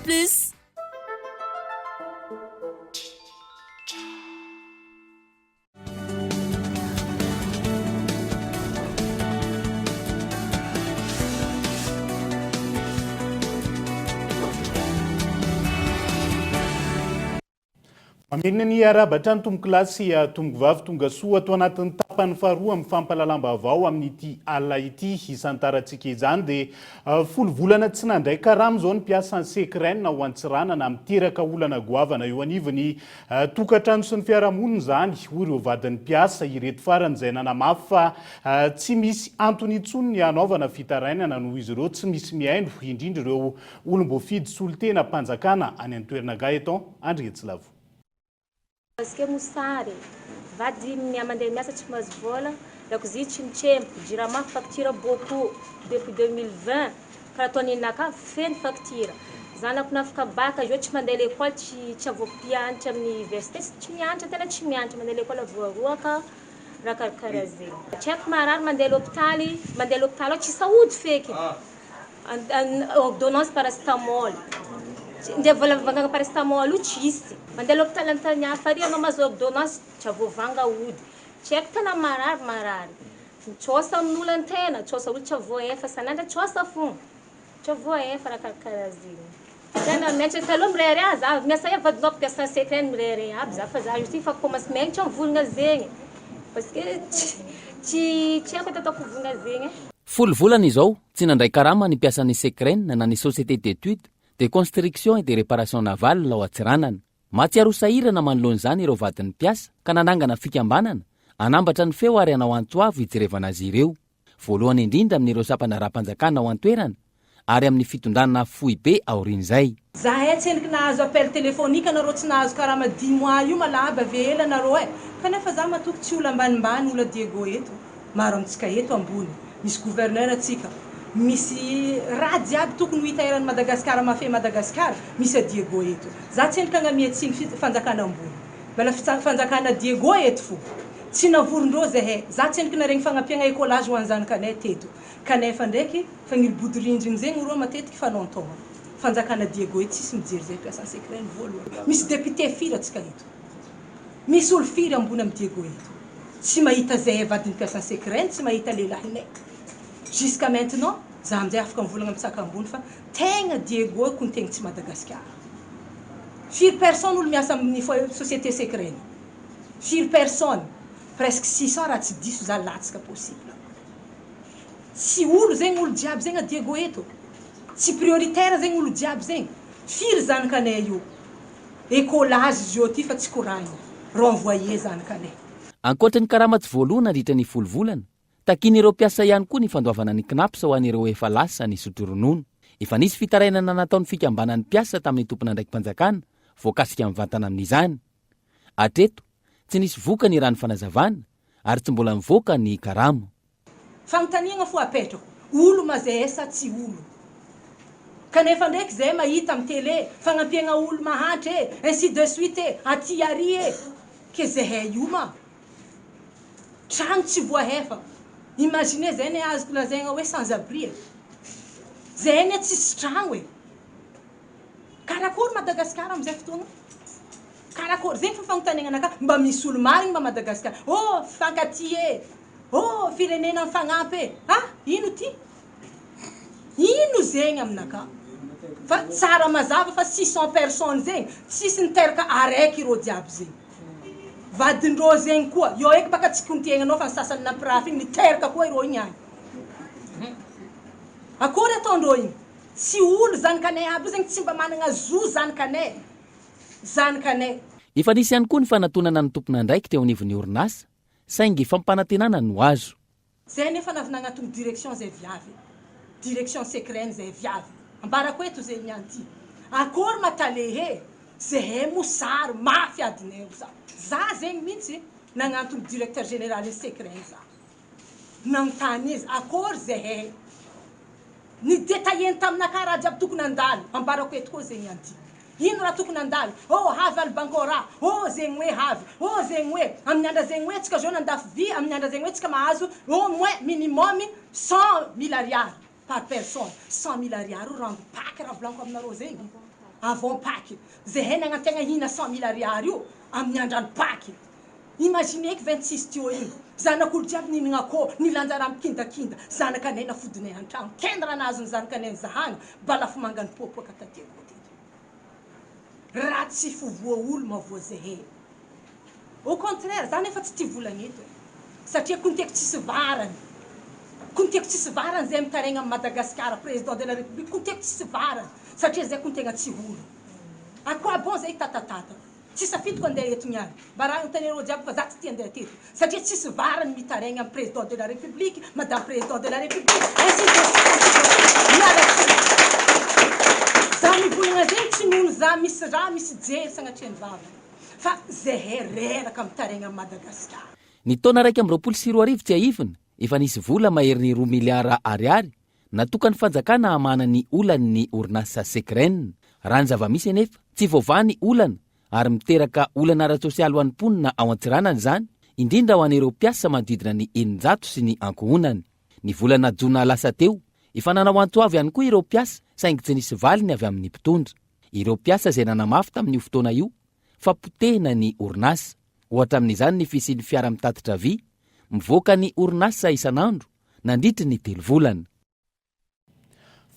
Mamerina ny arahaba hatrany tompokolahy sy tompokovavy tonga soa ato anatin'ny tapany faharoa amin'ny fampahalalam-baovao amin'ity alina ity. Hisantarantsika izany dia folo volana tsy nandray karama izao ny mpiasan'ny Secren ao Antsiranana. Miteraka olana goavana eo anivon'ny tokantrano sy ny fiarahamonina izany hoy ireo vadin'ny mpiasa ireto farany izay nanamafy fa tsy misy antony intsony ny hanaovana fitarainana noho izy ireo tsy misy mihaino indrindra ireo olom-boafidy solontenam-panjakana any an-toerana Gaëtan Andriantsilavo. Azoko mosary, vady mandeha miasa tsy mahazo vola, lakozia tsy mitsemboka, jirama facture beaucoup depuis 2020 karaha ataony ninaka feno facture, zanako nafaka bac zao tsy mandeha l'école tsy tsy avoaka mpianatra amin'ny université tsy mianatra tena tsy mianatra mandeha l'école voaroaka raha karakaraha zegny, tsy haiko marary mandeha l'hôpitaly mandeha l'hôpitaly ao tsy saody feky. Ordonnance paracétamol, ndeha vola vangana paracétamol io tsisy, mandeha l'hôpital antany hafa ary anao mahazo ordonnance tsy voavanga ody, tsy haiko tena marary marary, mitrôsa amin'olo antena, trôsa olo tsy voaefa isan'andro trôsa fô, tsy voaefa raha karakaraha zegny, tena mianatra taloha mirehareha za, miasa eo vadinao mpiasa secret mirehareha aby za fa za io ty efa commence mianatra mivolagna zegny parce que tsy tsy haiko edy ataoko mivolagna zegny e. Folo volana izao, tsy nandray karama ny mpiasan'ny Secren na ny Société d'études, de construction et de réparation navale ao Antsiranana. Mahatsiaro ho sahirana manoloana izany ireo vadin'ny mpiasa ka nanangana fikambanana, hanambatra ny feo ary hanao antso avo hijerevana azy ireo. Voalohany indrindra amin'ireo sampandraharaham-panjakana ao an-toerana ary amin'ny fitondrana foibe aorian'izay. Zahay tsendriky nahazo appel téléphonique nareo tsy nahazo karama dix mois io malahaba ve ela nareo eh! Kanefa za matoky tsy olo ambanimbany olo a Diego eto, maro amintsika eto ambony, misy gouverneur tsika, misy raha jiaby tokony ho hita eran'i Madagascar mafia Madagascar misy a Diego eto, za tsendriky agnamia tsiny fanjakana ambony, mbala fanjakana Diego eto fo tsy navorondreo zahay, za tsendriky naregny fagnampiagna écolage ho an'zanakanay teto, Kanefa ndraiky fagnilibodirindrigny zegny rô matetiky fanaontaogna. Fanjakana Diego io tsisy mijery zay mpiasa secret ny voalohany. Misy député firy atsika eto? Misy olo firy ambony am Diego eto? Tsy mahita zay vadiny mpiasa secret tsy mahita lehilahinay. Jusqu'à maintenant za amizay afaka mivolagna mitsaka ambony fa tegna Diego io kontegny tsy Madagasikara. Firy personne olo miasa aminy société secret ny? Firy personne? Presque 600 raha tsy diso za latsaka possible. Tsy olo zegny olo jiaby zegny a Diego eto. Tsy prioritaire zegny olo jiaby zegny. Firy zanakanay io? Ecolage izy io ty fa tsy koragna. Renvoyer zanakanay. Ankoatra ny karama tsy voaloa nandritra ny folo volana, takian'ireo mpiasa ihany koa ny fandoavana ny Cnaps ho an'ireo efa lasa nisotro ronono. Efa nisy fitarainana nataon'ny fikambanan'ny mpiasa tamin'ny tompon'andraiki-panjakana voakasika mivantana amin'izany. Hatreto, tsy nisy vokany raha ny fanazavana ary tsy mbola nivoaka ny karama. Fanontaniagna fo apetrako, olo ma zahay sa tsy olo? Kanefa ndraiky zahay mahita am télé, fagnampiagna olo mahantra e, ainsi de suite e, aty ary e, ke zahay io ma tragno tsy voahefa, imaginez zay ne azoko lazaigna hoe sans abri e, zahay ne tsisy tragno e, karakory Madagascar amizay fotoagna? Karakory, zegny fo fagnontaniagna anakahy, mba misy olo marigny mba Madagascar, oh fifankatia e, oh firenena mifagnampy e, ah ino ty? Ino zegny aminakahy? Fa tsara mazava fa 600 personnes zegny tsisy niteraka araiky ireo jiaby zegny, vadindreo zegny koa, eo eky baka tsy kontiaignanao fa ny sasany nampirafy igny niteraka koa ireo igny agny, akory ataondreo igny? Tsy olo zanakanay aby io zegny tsy mba managna zo zanakanay. Zanakanay. Efa nisy ihany koa ny fanatonana ny tompon'andraikitra eo anivon'ny orinasa, saingy fampanantenana no azo. Zay nefa navy nagnatogno direction zay viavy e. Direction secret zay viavy. Ambarako eto ze niany ty. Akory ma tale he. Zehay mosary mafy adinay io za. Za zegny mintsy nagnantogno directeur général ny secret za. Nagnontany izy akory zehay. Ni detailler-ny taminakahy raha jiaby tokony handalo. Ambarako eto koa zegny niany ty. Ino raha tokony handalo? Oh havy Albancora, oh zegny hoe havy, oh zegny hoe, amin'ny andra zegny hoe tsika zao nandafy vy, amin'ny andra zegny hoe tsika mahazo au moins minimum 100 mille ariary par personne, 100 mille ariary io rango paky raha volaniko aminareo zegny, avant paky, zehay nagnantegna hihina 100 mille ariary io amin'ny andran'ny paky, imaginez eky 26 teo igny, zanak'olo jiaby nihinagna akôho, nilanja raha mikindakinda, zanakanay nafodinay antragno, kenda raha nahazo ny zanakanay nizahagna, balafomanga nipoapoaka taty akô teto. Raha tsy fo voa olo mavoa zehe. Au contraire, za nefa tsy tia volagna eto e. Satria konteko tsisy varany. Konteko tsisy varany zay mitaraigna am Madagascar président de la république konteko tsisy varany satria zay kontegna tsy olo. A quoi bon zay hitatatata. Tsy safidiko andeha eto niany. Mba raha anontanianareo jiaby fa za tsy tia andeha teto satria tsisy varany mitaraigna am président de la république, madame président de la république, ainsi de suite ainsi de suite. Miala tsiny. Za mivolagna zegny tsy noho ny za misy raha misy jery sagnatria ny vava fa zehay reraka mitaraigna am Madagascar. Ny taona 2021 tsiahivina, efa nisy vola maherin'ny roa miliara ariary Natokan'ny fanjakana hamahana ny olan'ny orinasa Secren. Raha ny zava-misy anefa, tsy voavaha ny olana ary miteraka olana ara-tsosialy ho an'ny mponina ao Antsiranana izany, indrindra ho an'ireo mpiasa manodidina ny 600 sy ny ankohonany. Ny volana jona lasa teo, efa nanao antso avo ihany koa ireo mpiasa saingy tsy nisy valiny avy amin'ny mpitondra. Ireo mpiasa izay nanamafy tamin'io fotoana io fa potehina ny orinasa. Ohatra amin'izany ny fisian'ny fiara mitatitra vy mivoaka ny orinasa isan'andro nandritry ny telo volana.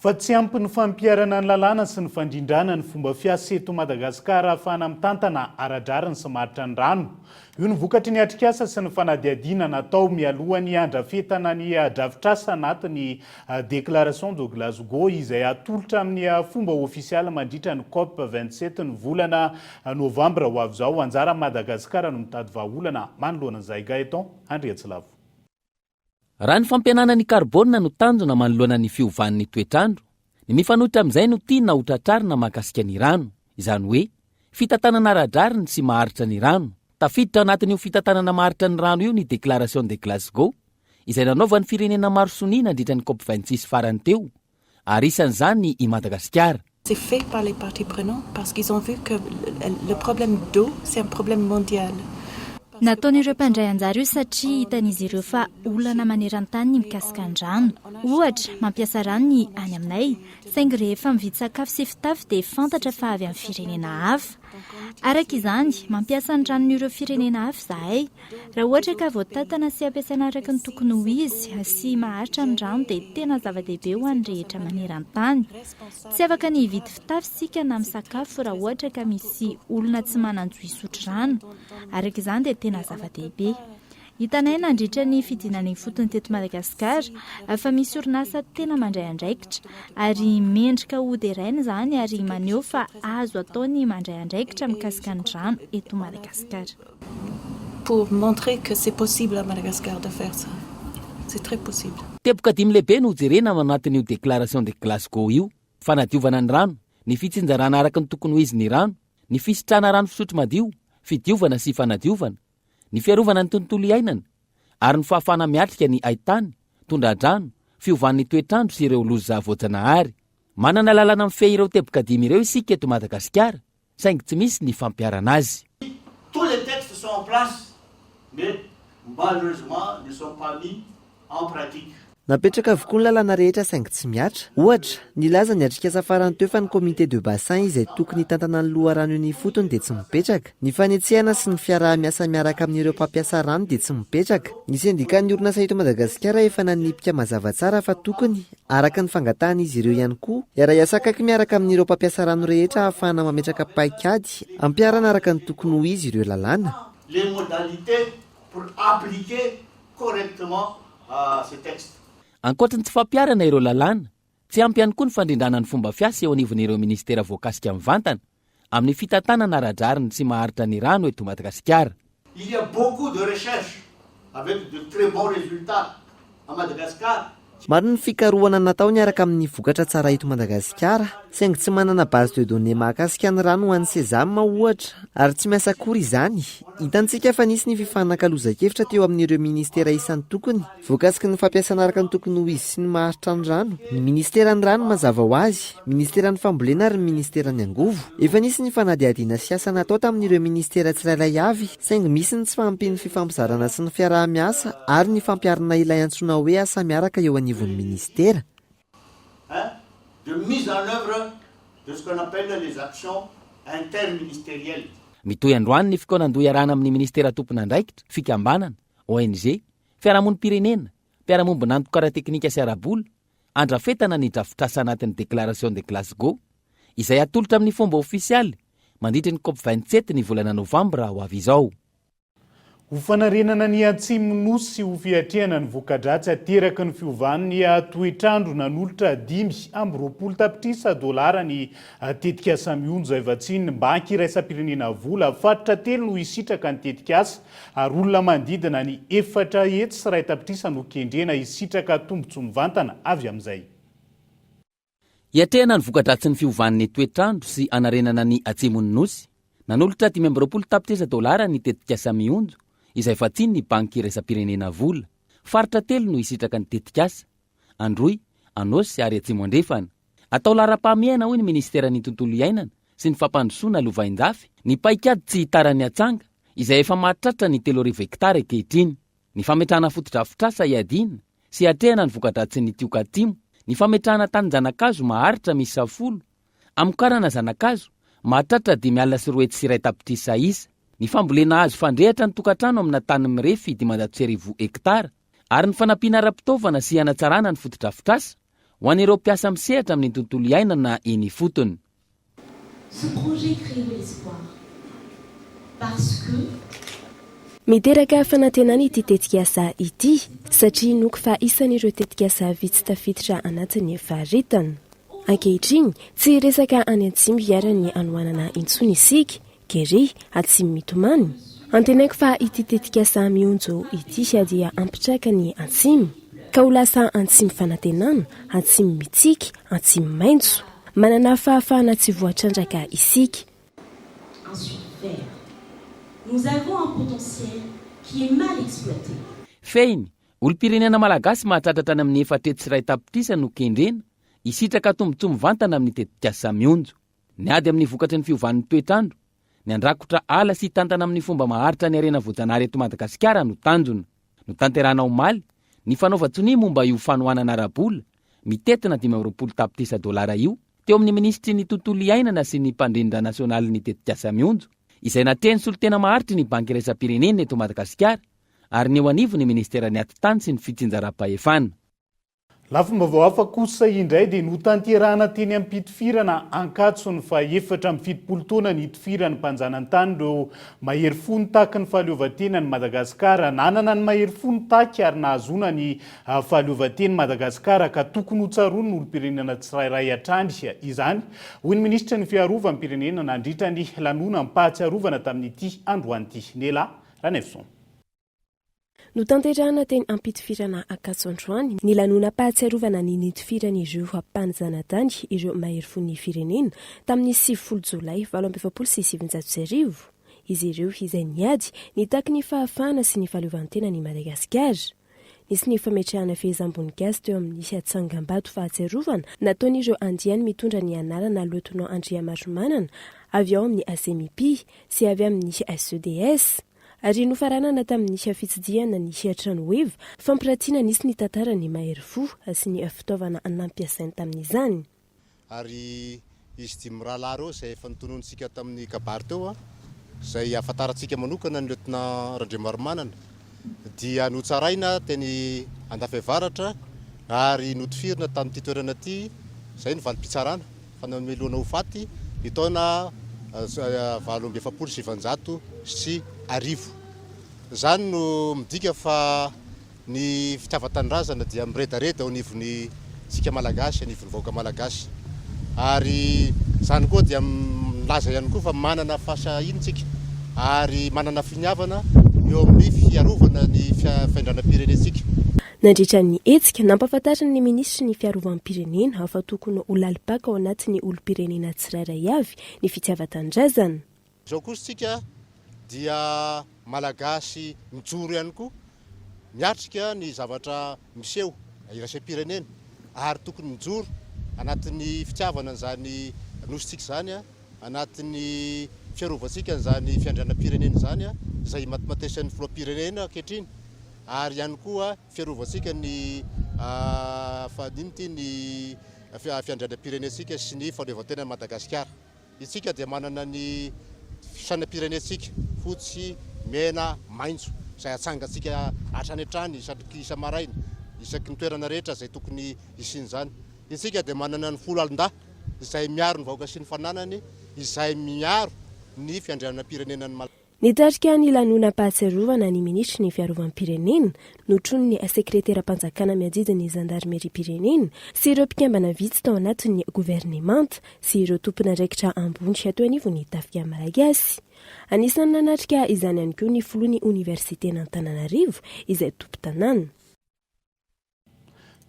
Fa tsy ampy ny fampiharana ny lalàna sy ny fandrindrana ny fomba fiasa eto Madagasikara ahafahana mitantana ara-drariny sy maharitra ny rano. Io no vokatry ny atrikasa sy ny fanadihadiana natao mialoha ny handrafetana ny drafitrasa anatin'ny Déclaration de Glasgow izay hatolotra amin'ny fomba ofisialy mandritra ny Cop 27 ny volana novambra ho avy izao. Anjaran'i Madagasikara no mitady vahaolana manoloana izay. Gaëtan Andriantsilavo. Raha ny fampihenana ny karbôna no tanjona manoloana ny fiovan'ny toetr'andro, ny mifanohitra amin'izay no tiana ho tratrarina mahakasika ny rano, izany hoe fitantanana ara-drariny sy maharitra ny rano. Tafiditra ao anatin'io fitantanana maharitra ny rano io ny Déclaration de Glasgow, izay nanaovan'ny firenena maro sonia nandritra ny Cop 26 farany teo, ary isan'izany i Madagasikara. C'est fait par les parties prenantes parce qu'ils ont vu que le problème d'eau c'est un problème mondial. Nataon'ireo mpandray anjara io satria hitan'izy ireo fa olana maneran-tany ny mikasika ny rano. Ohatra, mampiasa rano ny any aminay, saingy rehefa mividy sakafo sy fitafy dia fantatra fa avy amin'ny firenena hafa. Araka izany, mampiasa ny ranon'ireo firenena hafa izahay. Raha ohatra ka voatantana sy ampiasaina araka ny tokony ho izy sy maharitra ny rano dia tena zava-dehibe ho an'ny rehetra maneran-tany. Tsy afaka ny hividy fitafy isika na misakafo raha ohatra ka misy olona tsy manan-jo hisotro rano. Araka izany dia tena zava-dehibe. Hitanay nandritra ny fidinana ifotony teto Madagasikara fa misy orinasa tena mandray andraikitra ary mendrika hoderaina izany ary maneho fa azo atao ny mandray andraikitra mikasika ny rano eto Madagasikara. Pour montrer que c'est possible à Madagascar de faire ça. C'est très possible. Teboka dimy lehibe no hojerena ao anatin'io Déclaration de Glasgow io, fanadiovana ny rano, ny fitsinjarana araka ny tokony ho izy ny rano, ny fisitrahana rano fisotro madio, fidiovana sy fanadiovana, ny fiarovana ny tontolo iainana, ary ny fahafahana miatrika ny haitany, tondra-drano, fiovan'ny toetr'andro sy ireo loza voajanahary. Manana lalàna mifehy ireo teboka dimy ireo isika eto Madagasikara, saingy tsy misy ny fampiharana azy. Tous les textes sont en place mais malheureusement ne sont pas mis en pratique. Napetraka avokoa ny lalàna rehetra saingy tsy mihatra. Ohatra, nilaza ny atrikasa farany teo fa ny comité de bassin izay tokony hitantana ny loharano eny ifotony dia tsy mipetraka. Ny fanetsehana sy ny fiaraha-miasa miaraka amin'ireo mpampiasa rano dia tsy mipetraka. Ny sendikan'ny orinasa eto Madagasikara efa nanipika mazava tsara fa tokony Araka ny fangatahan'izy ireo ihany koa, hiara-hiasa akaiky miaraka amin'ireo mpampiasa rano rehetra ahafahana mametraka paikady ampiharana araka ny tokony ho izy ireo lalàna. Les modalités pour appliquer correctement ces textes. Ankoatry ny tsy fampiharana ireo lalàna, tsy ampy ihany koa ny fandrindrana ny fomba fiasa eo anivon'ireo minisitera voakasika mivantana amin'ny fitantanana ara-drariny sy maharitra ny rano eto Madagasikara. Il y a beaucoup de recherches avec de très bons résultats à Madagascar. Maro ny fikarohana natao niaraka amin'ny vokatra tsara eto Madagasikara, saingy tsy manana base de données mahakasika ny rano ho an'ny sesame ohatra, ary tsy miasa akory izany. Hitantsika fa nisy ny fifanakalozan-kevitra teo amin'ireo minisitera isan-tokony. Voakasiky ny fampiasana araka ny tokony ho izy sy ny maharitra ny rano, ny minisiteran'ny rano mazava ho azy, minisiteran'ny fambolena ary ny minisiteran'ny angovo. Efa nisy ny fanadihadiana sy asa natao tamin'ireo minisitera tsirairay avy, saingy misy ny tsy fahampian'ny fifampizarana sy ny fiaraha-miasa ary ny fampiharana ilay antsoina hoe asa miaraka eo anivon'ny minisitera. De mise en œuvre de ce qu'on appelle les actions interministérielles. Mitohy androany ny fikaonandoha iarahana amin'ny minisitera tompon'andraikitra, fikambanana, ONG, Fiarahamonim-pirenena, mpiara-mombon'antoka ara-teknika sy ara-bola, andrafetana ny drafitrasa anatin'ny Déclaration de Glasgow, izay atolotra amin'ny fomba ofisialy mandritry ny Cop 27 ny volana novambra ho avy izao. Ho fanarenana ny Atsimon'ny Nosy sy ho fiatrehana ny voka-dratsy ateraky ny fiovan'ny toetr'andro, nanolotra 25 tapitrisa dolara ny tetikasa Mionjo izay vatsian'ny Banky iraisam-pirenena vola. Faritra telo no hisitraka ny tetikasa ary olona manodidina ny 401 tapitrisa no kendrena hisitraka tombontsoa mivantana avy amin'izay. Hiatrehana ny voka-dratsin'ny fiovan'ny toetr'andro sy hanarenana ny atsimon'ny Nosy, nanolotra 25 tapitrisa dolara ny tetikasa Mionjo, izay vatsian'ny Banky iraisam-pirenena vola. Faritra telo no hisitraka ny tetikasa, Androy, Anôsy ary Atsimo Andrefana. Atao laharam-pahamehana hoy ny minisiteran'ny Tontolo iainana sy ny fampandrosoana lovainjafy, ny paikady tsy hitaran'ny atsanga, izay efa mahatratra ny 3000 hektara ankehitriny. Ny fametrahana fotodrafitrasa hiadiana sy hiatrehana ny voka-dratsin'ny tioka atsimo, ny fametrahana tanin-janakazo maharitra miisa folo, hamokarana zanakazo mahatratra 250 tapitrisa isa, ny fambolena hazo fandrehatra ny tokantrano amina tany mirefy 1500 hektara, ary ny fanampiana ara-pitaovana sy hanatsarana ny fotodrafitrasa ho an'ireo mpiasa misehatra amin'ny tontolo iainana eny ifotony. Ce projet crée de l'espoir parce que. Miteraka fanantenana ity tetikasa ity satria inoako fa isan'ireo tetikasa vitsy tafiditra anatin'ny faharetana. Ankehitriny, tsy resaka any atsimo iharan'ny hanoanana intsony isika, Kere, atsimo mitomany. Antenaiko fa ity tetikasa Mionjo ity dia hampitraka ny atsimo, ka ho lasa antsimo fanantenana, atsimo mitsiky, atsimo maitso. Manana fahafahana tsy voatrandraka isika. Un sud vert. Nous avons un potentiel qui est mal exploité. Fehiny, olom-pirenena malagasy mahatratra hatrany amin'ny 401 tapitrisa no kendrena hisitraka tombontsoa mivantana amin'ny tetikasa Mionjo. Ny ady amin'ny vokatry ny fiovan'ny toetr'andro, ny handrakotra ala sy hitantana amin'ny fomba maharitra ny harena voajanahary eto Madagasikara no tanjona. Notanterahina omaly ny fanaovan-tsonia momba io fanohanana ara-bola mitentina 25 tapitrisa dolara io teo amin'ny minisitry ny Tontolo iainana sy ny mpandrindra nasionalin'ny tetikasa Mionjo, izay natrehin'ny solontena maharitry ny Banky iraisam-pirenena eto Madagasikara ary ny eo anivon'ny minisiteran'ny Atitany sy ny fitsinjaram-pahefana. Lafim-baovao hafa kosa indray dia notanterahana teny am-pitifirana Ankatso ny faha-74 taona nitifiran'ny mpanjanantany ireo mahery fo nitaky ny fahaleovantenan'i Madagasikara. Nanana ny mahery fo nitaky ary nahazoana ny fahaleovanten'i Madagasikara ka tokony hotsaroan'ny olom-pirenena tsirairay hatrany izany, hoy ny minisitry ny Fiarovam-pirenena nandritra ny lanonam-pahatsiarovana tamin'ity androany ity. Nela Ranaivoson. Notanterahina teny Ampitifirana Ankatso androany ny lanonam-pahatsiarovana ny nitifiran'ireo mpanjanatany ireo maherifon'ny firenena tamin'ny 90 jolay 1948. Izy ireo izay niady nitaky ny fahafahana sy ny fahaleovantenan'i Madagasikara. Nisy ny fametrahana fehezam-boninkazo teo amin'ny tsangambato fahatsiarovana nataon'ireo andiany mitondra ny anarana Lieutenant Andriamaromanana avy ao amin'ny ACMIPI sy avy amin'ny SEDS. Ary nofaranana tamin'ny fitsidihana ny tranoheva fampiratiana nisy ny tantaran'ny mahery fo sy ny fitaovana nampiasainy tamin'izany. Ary izy dimy mirahalahy ireo izay efa notononintsika tamin'ny kabary teo, izay ahafantarantsika manokana ny Lieutenant Randriamaromanana, dia notsaraina teny Andafiavaratra ary notifirina tamin'ity toerana ity, izay no valim-pitsarana. Fanamelohana ho faty ny taona 1948. Izany no midika fa ny fitiavan-tanindrazana dia miredareda eo anivon'ny tsika Malagasy, anivon'ny vahoaka Malagasy. Ary izany koa dia milaza ihany koa fa manana fahasahiana isika ary manana finiavana eo amin'ny fiarovana ny fiandranam-pirenentsika. Nandritra ny hetsika, nampahafantarin'ny minisitry ny Fiarovam-pirenena fa tokony ho lalim-paka ao anatin'ny olom-pirenena tsirairay avy ny fitiavan-tanindrazana. Izao kosa isika dia Malagasy mijoro ihany koa miatrika ny zavatra miseho iraisam-pirenena ary tokony mijoro anatin'ny fitiavana an'izany Nosintsika izany, anatin'ny fiarovantsika an'izany fiandrianam-pirenena izany izay imatimatesan'ny filoham-pirenena ankehitriny. ary ihany koa fiarovantsika ny fa ino ity ny fiandrianam-pirenentsika sy ny fahaleovantenan'i Madagasikara. Isika dia manana ny sainam-pirenentsika fotsy, mena, maitso izay atsangantsika hatrany hatrany isaky isa-maraina, isaky ny toerana rehetra izay tokony hisian'izany. Isika dia manana ny foloalindahy izay miaro ny vahoaka sy ny fananany, izay miaro ny fiandrianam-pirenenan'ny Malagasy. Nitarika ny lanonam-pahatsiarovana ny minisitry ny Fiarovam-pirenena, notronin'ny sekreteram-panjakana miadidy ny zandarimeriam-pirenena sy ireo mpikambana vitsy tao anatin'ny governemanta sy ireo tompon'andraikitra ambony teo anivon'ny tafika malagasy. Anisan'ny nanatrika izany ihany koa ny filoha ny oniversiten'Antananarivo izay tompon-tanàna.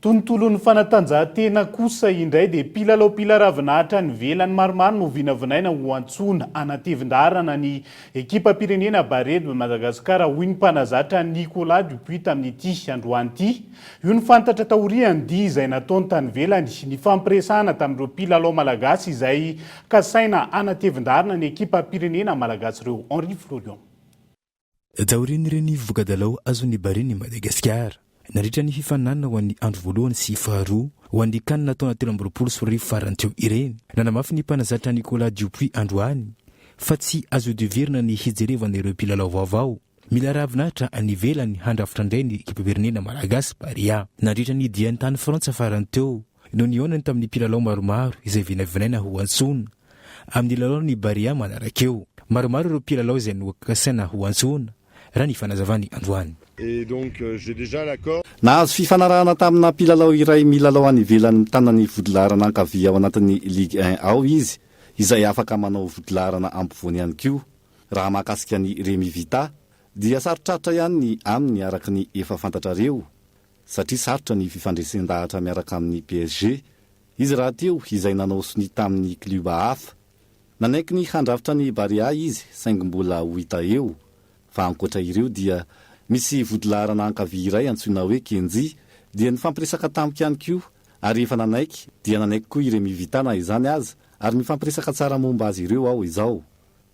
Tontolon'ny fanatanjahantena kosa indray dia mpilalao mpila ravinahitra any ivelany maromaro no vinavinaina ho antsoina hanatevin-daharana ny ekipam-pirenena Barea de Madagascar hoy ny mpanazatra Nicolas Dupuis tamin'ity androany ity. Io no fantatra taorian'ny dia izay nataony tany ivelany nifampiresahana tamin'ireo mpilalao malagasy izay kasaina hanatevin-daharana ny ekipam-pirenena malagasy ireo. Henri Florian. Taorian'ireny voka-dalao azon'ny Barea-n'i Madagasikara nandritra ny fifaninanana ho an'ny andro voalohany sy faharoa ho an'ny Can taona 2023 farany teo ireny, nanamafy ny mpanazatra Nicolas Dupuis androany fa tsy azo ihodivirana ny hijerevana ireo mpilalao vaovao mila ravinahitra any ivelany handrafitra indray ny ekipam-pirenena malagasy Barea. Nandritra ny diany tany Frantsa farany teo no nihaonany tamin'ny mpilalao maromaro izay vinavinaina ho antsoina amin'ny lalaon'ny Barea manaraka eo. Maromaro ireo mpilalao izay nokasaina ho antsoina, raha ny fanazavany androany. Nahazo fifanarahana tamina mpilalao iray milalao any ivelany mitana ny vodilaharana ankavia ao anatin'ny Ligue un ao izy, izay afaka manao vodilaharana ampovoany ihany koa. Raha mahakasika an'i Rémy Vita, dia sarotrarotra ihany ny aminy araka ny efa fantatrareo, satria sarotra ny fifandresen-dahatra miaraka amin'ny PSG. Izy rahateo izay nanao sonia tamin'ny klioba hafa. Nanaiky ny handrafitra ny Barea izy saingy mbola ho hita eo. Fa ankoatra ireo dia misy vodilaharana ankavia iray antsoina hoe Kenji dia nifampiresaka tamiko ihany koa ary efa nanaiky dia nanaiky koa i Remi Vita na izany aza ary mifampiresaka tsara momba azy ireo aho izao.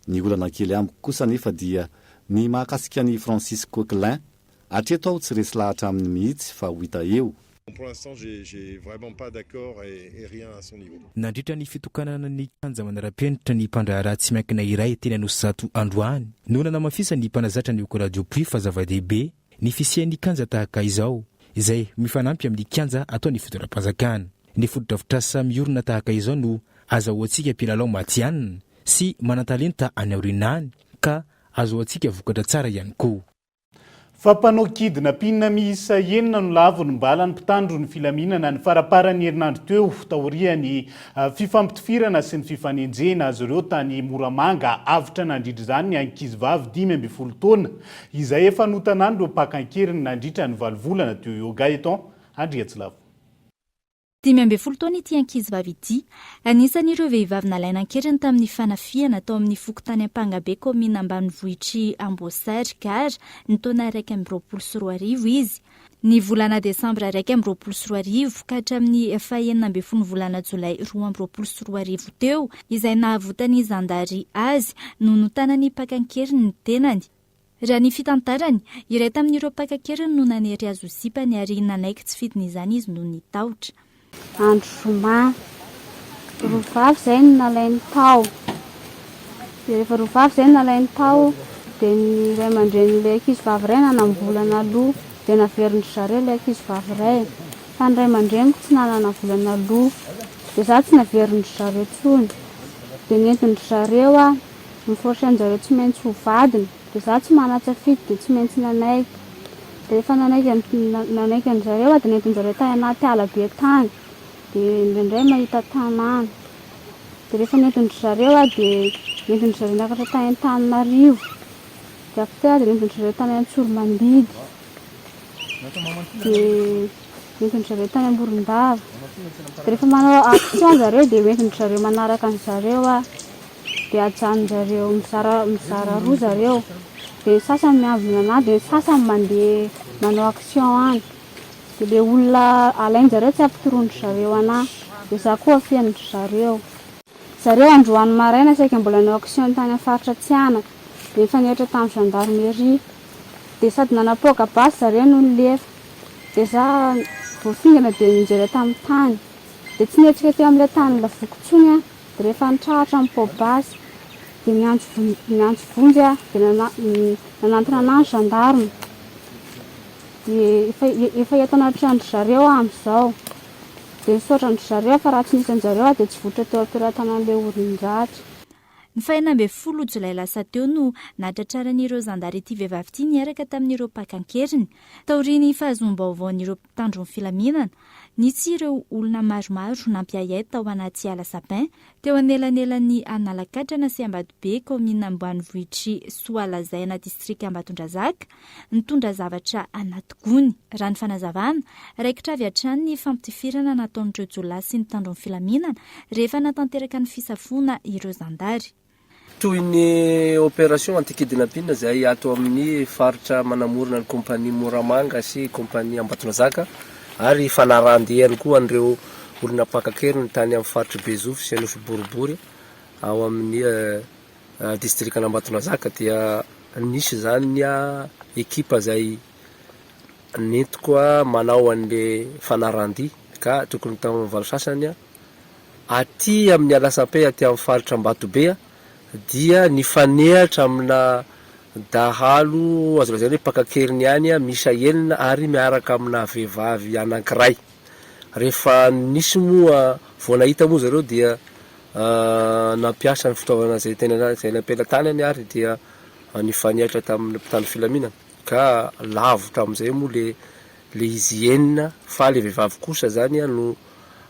Ny olana kely amiko kosa anefa dia ny mahakasika an'i Francis Coquelin Hatreto aho tsy resy lahatra aminy mihitsy fa ho hita eo. Pour l'instant j'ai j'ai vraiment pas d'accord et et rien à son niveau. Nandritra ny fitokanana ny kianja manara-penitra ny mpandraharaha tsy miankina iray teny Anosizato androany no nanamafisan'ny mpanazatra ny Nicolas Dupuis fa zava-dehibe ny fisian'ny kianja tahaka izao izay mifanampy amin'ny kianja ataon'ny fitondram-panjakana. Ny fotodrafitrasa miorina tahaka izao no azahoantsika mpilalao matihanina sy manan-talenta any aoriana any ka azahoantsika vokatra tsara ihany koa. Fa mpanao kidnapping miisa enina no lavo ny balan'ny mpitandro ny filaminana ny faramparan'ny herinandro teo taorian'ny fifampitifirana sy ny fifanenjehina azy ireo tany Moramanga. Avotra nandritra izany ny ankizivavy 15 taona izay efa notanan'ireo mpaka an-keriny nandritra ny valo volana teo eo. Gaëtan Andriatsilavo. 15 taona ity ankizivavy ity. Anisan'ireo vehivavy nalaina an-keriny tamin'ny fanafihana tao amin'ny fokontany Ampangabe, kaominina ambanivohitr'i Amboasary, Gara, ny taona 2021 izy. Ny volana desambra 2021 ka hatramin'ny fahenina ambin'ny volana jolay 2022 teo, izay nahavotan'ny zandary azy, no notanan'ny mpaka an-keriny ny tenany. Raha ny fitantarany, iray tamin'ireo mpaka an-keriny no nanery azy ho sipany ary nanaiky tsy fidiny izany izy noho ny tahotra. Andro zoma, roa vavy izay no nalainy tao. Dia rehefa roa vavy izay no nalainy tao, dia ny ray aman-drenin'ilay ankizy vavy iray nanam-bola naloa, dia naverin-dry zareo ilay ankizy vavy iray. Fa ny ray aman-dreniko tsy nanana vola naloa, dia izaho tsy naverin-dry zareo intsony. Dia nentin-dry zareo aho. Ny forcer-njareo tsy maintsy ho vadiny, dia za tsy manan-tsafidy dia tsy maintsy nanaiky. Dia rehefa nanaiky nanaiky an-jareo aho dia nentin-jareo tany anaty ala be tany, dia indraindray mahita tanàna. Dia rehefa nentin-dry zareo aho dia nentin-dry zareo niakatra tany Antananarivo, dia avy teo aho dia nentin-dry zareo tany Antsoromandidy, dia nentin-dry zareo tany Amborondava. Dia rehefa manao action zareo dia hoentin-dry zareo manaraka an-jareo aho. Dia ajanon-jareo mizara mizara roa zareo, dia ny sasany miambina anah dia ny sasany mandeha manao action any, dia le olona alain-jareo tsy ampitoroan-dry zareo anah, dia za koa afenin-dry zareo. Zareo androany maraina saika mbola nanao action tany amin'ny faritra Tsianaka, dia nifanehitra tamin'ny gendarmerie, dia sady nanapoaka basy zareo no nilefa, dia za voafingana dia nianjera tamin'ny tany, dia tsy nihetsika teo amin'ilay tany lavoko intsony aho. Dia rehefa nitrahatra ny poa-basy dia niantso niantso vonjy aho dia nanantona anah ny gendarme dia efa efa eto anatrehan-dry zareo aho amin'izao dia nisaotra an-dry zareo aho fa raha tsy nisy an-jareo aho dia tsy votra teo am-pelatanan'ilay olon-dratsy. Ny faha-16 jolay lasa teo no nahatratraran'ireo zandary ity vehivavy ity niaraka tamin'ireo mpaka an-keriny. Taorian'ny fahazoam-baovaon'ireo mpitandro ny filaminana, nisy ireo olona maromaro nampiahiahy tao anaty ala sapin, teo anelanelan'ny Analakatrana sy Ambatobe, kaominina ambanivohitr'i Soalazaina, distrika Ambatondrazaka, nitondra zavatra anaty gony. Raha ny fanazavana, raikitra avy hatrany ny fampitifirana nataon'ireo jiolahy sy ny mpitandro ny filaminana rehefa natanteraka ny fisafoana ireo zandary. Toy ny opération anti-kidnapping izay ato amin'ny faritra manamorona ny compagnie Moramanga sy compagnie Ambatonazaka ary fanarahan-dia ihany koa an'ireo olona mpaka an-keriny tany amin'ny faritr'i Bezofy sy Anosy Boribory ao amin'ny distrikan'Ambatonazaka dia nisy izany ny ekipa izay nentiko manao an'le fanaran-dia ka tokony tamin'ny valo sasany aty amin'ny Alasape aty amin'ny faritra Ambatobe dia nifanehatra amina dahalo azo lazaina hoe mpaka an-keriny ihany miisa enina ary miaraka amina vehivavy anankiray. Rehefa nisy moa vao nahita moa zareo dia Nampiasa ny fitaovana izay tena izay nampelan-tanany ary dia nifanehatra tamin'ny mpitandro filaminana ka lavo tamin'izay moa le le izy enina fa le vehivavy kosa zany no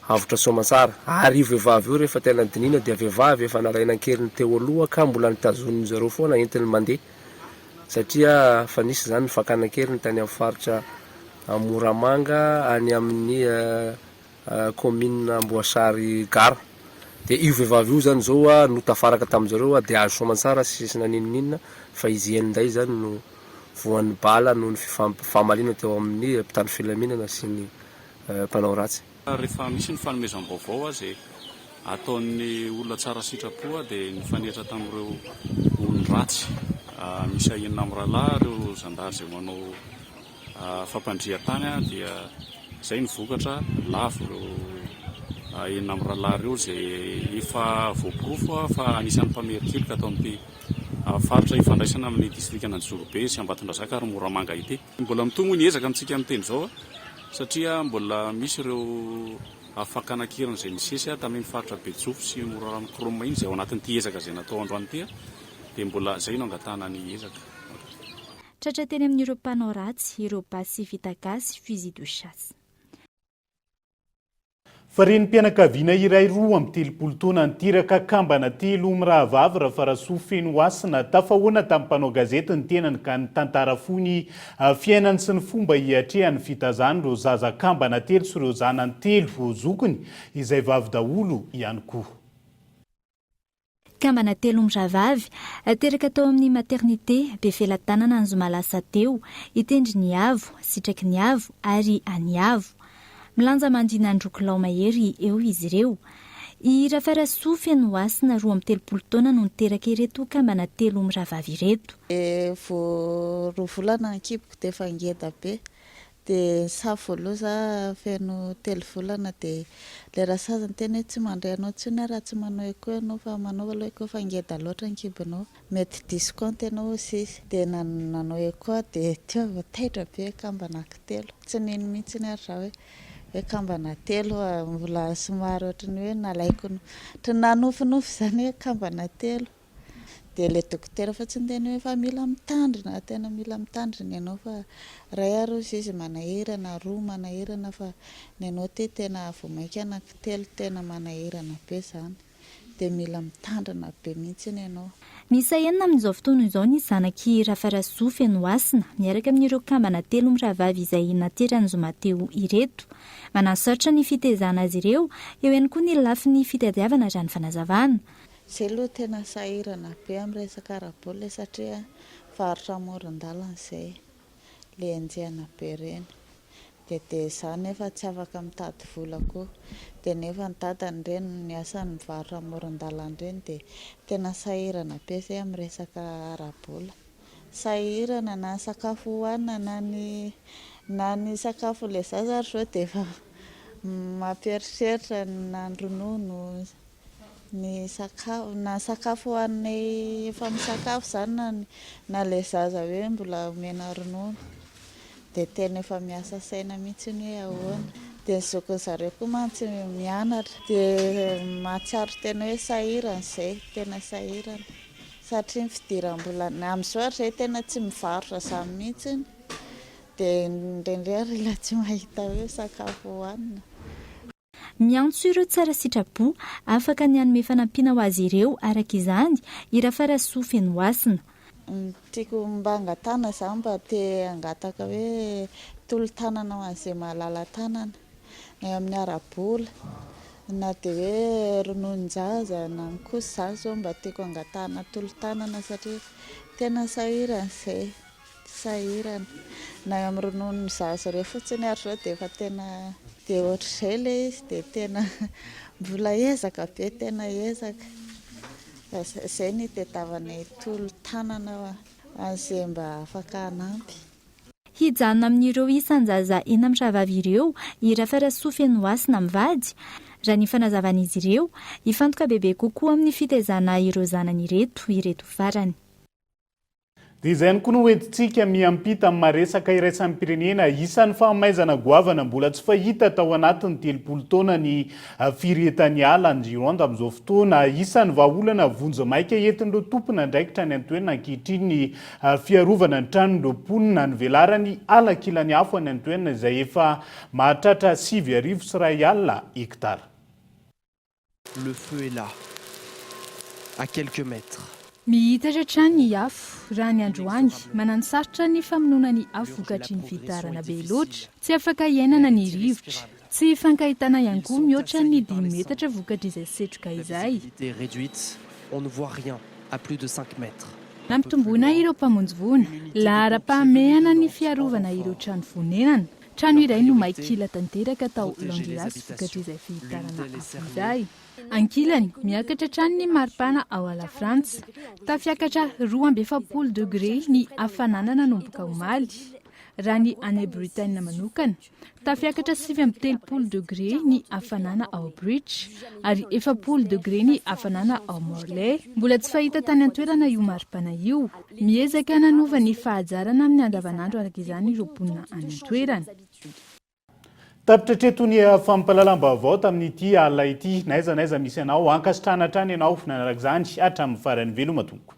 avotra soamantsara ary io vehivavy io rehefa tena dinihina dia vehivavy efa nalaina an-keriny teo aloha ka mbola notazonin'ny zareo foana entiny mandeha satria fa nisy zany ny fakana an-keriny tany amin'ny faritra Moramanga any amin'ny Kaominina Amboasary Gara. Dia io vehivavy io zany zao no tafaraka tamin'zareo dia azo soamantsara sy tsy naninoninona fa izy enin-dahy zany no voan'ny bala noho ny fifamaliana teo amin'ny mpitandro filaminana sy ny mpanao ratsy. Rehefa misy ny fanomezam-baovao izay ataon'ny olona tsara sitrapo dia nifanehitra tamin'ireo olon-dratsy miisa enina mirahalahy ireo zandary izay manao Fampandrian-tany dia izay ny vokatra, lavo ireo enina mirahalahy ireo izay efa voaporofo fa anisan'ny mpamerin-keloka ato amin'ity faritra ifandraisana amin'ny distrikan'Anjozorobe sy Ambatondrazaka ary Moramanga ity. Mbola mitohy moa ny ezaka amintsika miteny izao satria mbola misy ireo fakana an-keriny izay nisesy tamin'iny faritra Bejofo sy Morarano Chrome iny izay ao anatin'ity ezaka izay natao androany ity dia mbola izay no angatahana ny ezaka. Tratra teny amin'ireo mpanao ratsy ireo basy vita gasy, fusil de chasse. Fa renim-pianakaviana iray 32 taona niteraka kambana telo mirahavavy Rafarasoa Fenohasina tafahoana tamin'ny mpanao gazety ny tenany ka nitantara fohy ny fiainany sy ny fomba hiatrehany ny fitazany ireo zaza kambana telo sy ireo zanany telo zokiny izay vavy daholo ihany koa. Kambana telo mirahavavy, teraka tao amin'ny maternité Befelatanana ny zoma lasa teo, i Tendriniavo, Sitrakiniavo ary Aniavo. Milanja manodidina ny roa kilao mahery eo izy ireo. I Rafarasoa Fenohasina, 32 taona no niteraka ireto kambana telo mirahavavy ireto. Vao roa volana ny kiboko dia efa ngeda be. Dia nisafo voaloha za feno telo volana dia ilay rasazy niteny hoe tsy mandray anao intsony aho raha tsy manao echo ianao fa manaova aloha echo fa ngeda loatra ny kibonao mety diso compte ianao hoy izy. Dia nanao echo aho dia teo aho vao taitra be kambana anankitelo. Tsy nino mihitsy ary za hoe hoe kambana telo mbola somary ohatran'ny hoe nalaiko ohatran'ny nanofinofy izany hoe kambana telo. Dia ilay dokotera fa tsy niteny hoe fa mila mitandrina, tena mila mitandrina ianao fa iray ary hozy izy manahirana, roa manahirana fa ny anao ity tena vao mainka anankitelo tena manahirana be izany. Dia mila mitandrina be mihitsy ianao. Miisa enina amin'izao fotoana izao ny zanak'i Rafarasoa Fenohasina miaraka amin'ireo kambana telo mirahavavy izay naterany zoma teo ireto. Manasarotra ny fitezana azy ireo, eo ihany koa ny lafiny fitadiavana raha ny fanazavana. Zay aloha tena sahirana be amin'ny resaka ara-bola e satria varotra amoron-dalana izay, le enjehina be ireny. Dia dia za nefa tsy afaka mitady vola koa. Dia nefa ny dadany ireny ny asany mivarotra amoron-dalana ireny dia tena sahirana be zay amin'ny resaka ara-bola. Sahirana na ny sakafo hohanina na ny na ny sakafon'ilay zaza ary zao dia efa mampieritreritra na ny ronono. Ny sakafo, na ny sakafo hohaninay efa misakafo izany na ny na ilay zaza hoe mbola omena ronono dia tena efa miasa saina mihitsy hoe ahoana. Dia ny zokin'ny zareo koa mantsy mianatra. Dia mahatsiaro tena hoe sahirana izay, tena sahirana. Satria ny fidiram-bola, amin'izao ary izay tena tsy mivarotra izany mihitsy. Dia indraindray ary ilay tsy mahita hoe sakafo hohanina. Miantso ireo tsara sitrapo afaka ny hanome fanampiana ho azy ireo araka izany i Rafarasoa Fenohasina. Ny tiako mba angatahana za mba te hangataka hoe tolo-tanana ho an'izay mahalala tanana na eo amin'ny ara-bola na dia hoe rononon-jaza na ny kosa izany zao mba tiako angatahana tolo-tanana satria tena sahirana izay. Sahirana. Na eo amin'ny rononon'ny zaza ireo fotsiny ary izao dia efa tena dia ohatr'izay ilay izy dia tena mbola ezaka be, tena ezaka. Fa izay no itadiavanay tolo-tanana ho an'izay mba afaka hanampy. Hijanona amin'ireo isan-jaza eny amin'ny rahavavy ireo i Rafarasoa Fenohasina mivady, raha ny fanazavan'izy ireo. Hifantoka bebe kokoa amin'ny fitaizana ireo zanany ireto ireto farany. Dia izay ihany koa no hoentintsika miampita amin'ny maha-resaka iraisam-pirenena. Isan'ny fahamaizana goavana mbola tsy fahita tao anatin'ny 30 taona ny firehetan'ny ala any Gironde amin'izao fotoana. Isan'ny vahaolana vonjimaika entin'ireo tompon'andraikitra any an-toerana ankehitriny ny fiarovana ny tranon'ireo mponina. Ny velaran'ny ala kilan'ny afo any an-toerana izay efa mahatratra 1009 hektara. Le feu est là. À quelques mètres. Mihitatra hatrany ny afo, raha ny androany. Mananosarotra ny famonoana ny afo vokatry ny fitarana be loatra. Tsy afaka iainana ny rivotra. Tsy ifankahitana ihany koa mihoatra ny dimy metatra vokatr'izay setroka izay. Réduite, on ne voit rien à plus de cinq mètres. Nampitomboina ireo mpamonjy voina. Laharam-pahamehana ny fiarovana ireo trano fonenana. Trano iray no may kila tanteraka tao Landiras vokatr'izay fihitarana afo izay. Ankilany, miakatra hatrany ny maripana ao Alafrantsa. Tafiakatra 42 degre ny hafanana nanomboka omaly. Raha ny any Bretagne manokana, tafiakatra 39 degre ny hafanana ao Bridge ary 40 degre ny hafanana ao Morlaix. Mbola tsy fahita tany an-toerana io maripana io. Miezaka nanova ny fahajarana amin'ny andavanandro araka izany ireo mponina any an-toerana. Tapitra hatreto ny fampahalalam-baovao tamin'ity alina ity. Na aiza na aiza misy anao, ankasitrahana hatrany ianao nanaraka izany hatramin'ny farany. Veloma tompoko.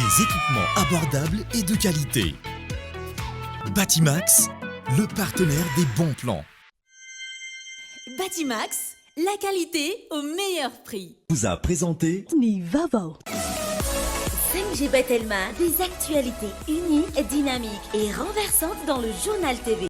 Des équipements abordables et de qualité. Batimax, le partenaire des bons plans. Batimax, la qualité au meilleur prix. Vous a présenté Ny vaovao. 5G Batelma, des actualités uniques, dynamiques et renversantes dans le journal TV.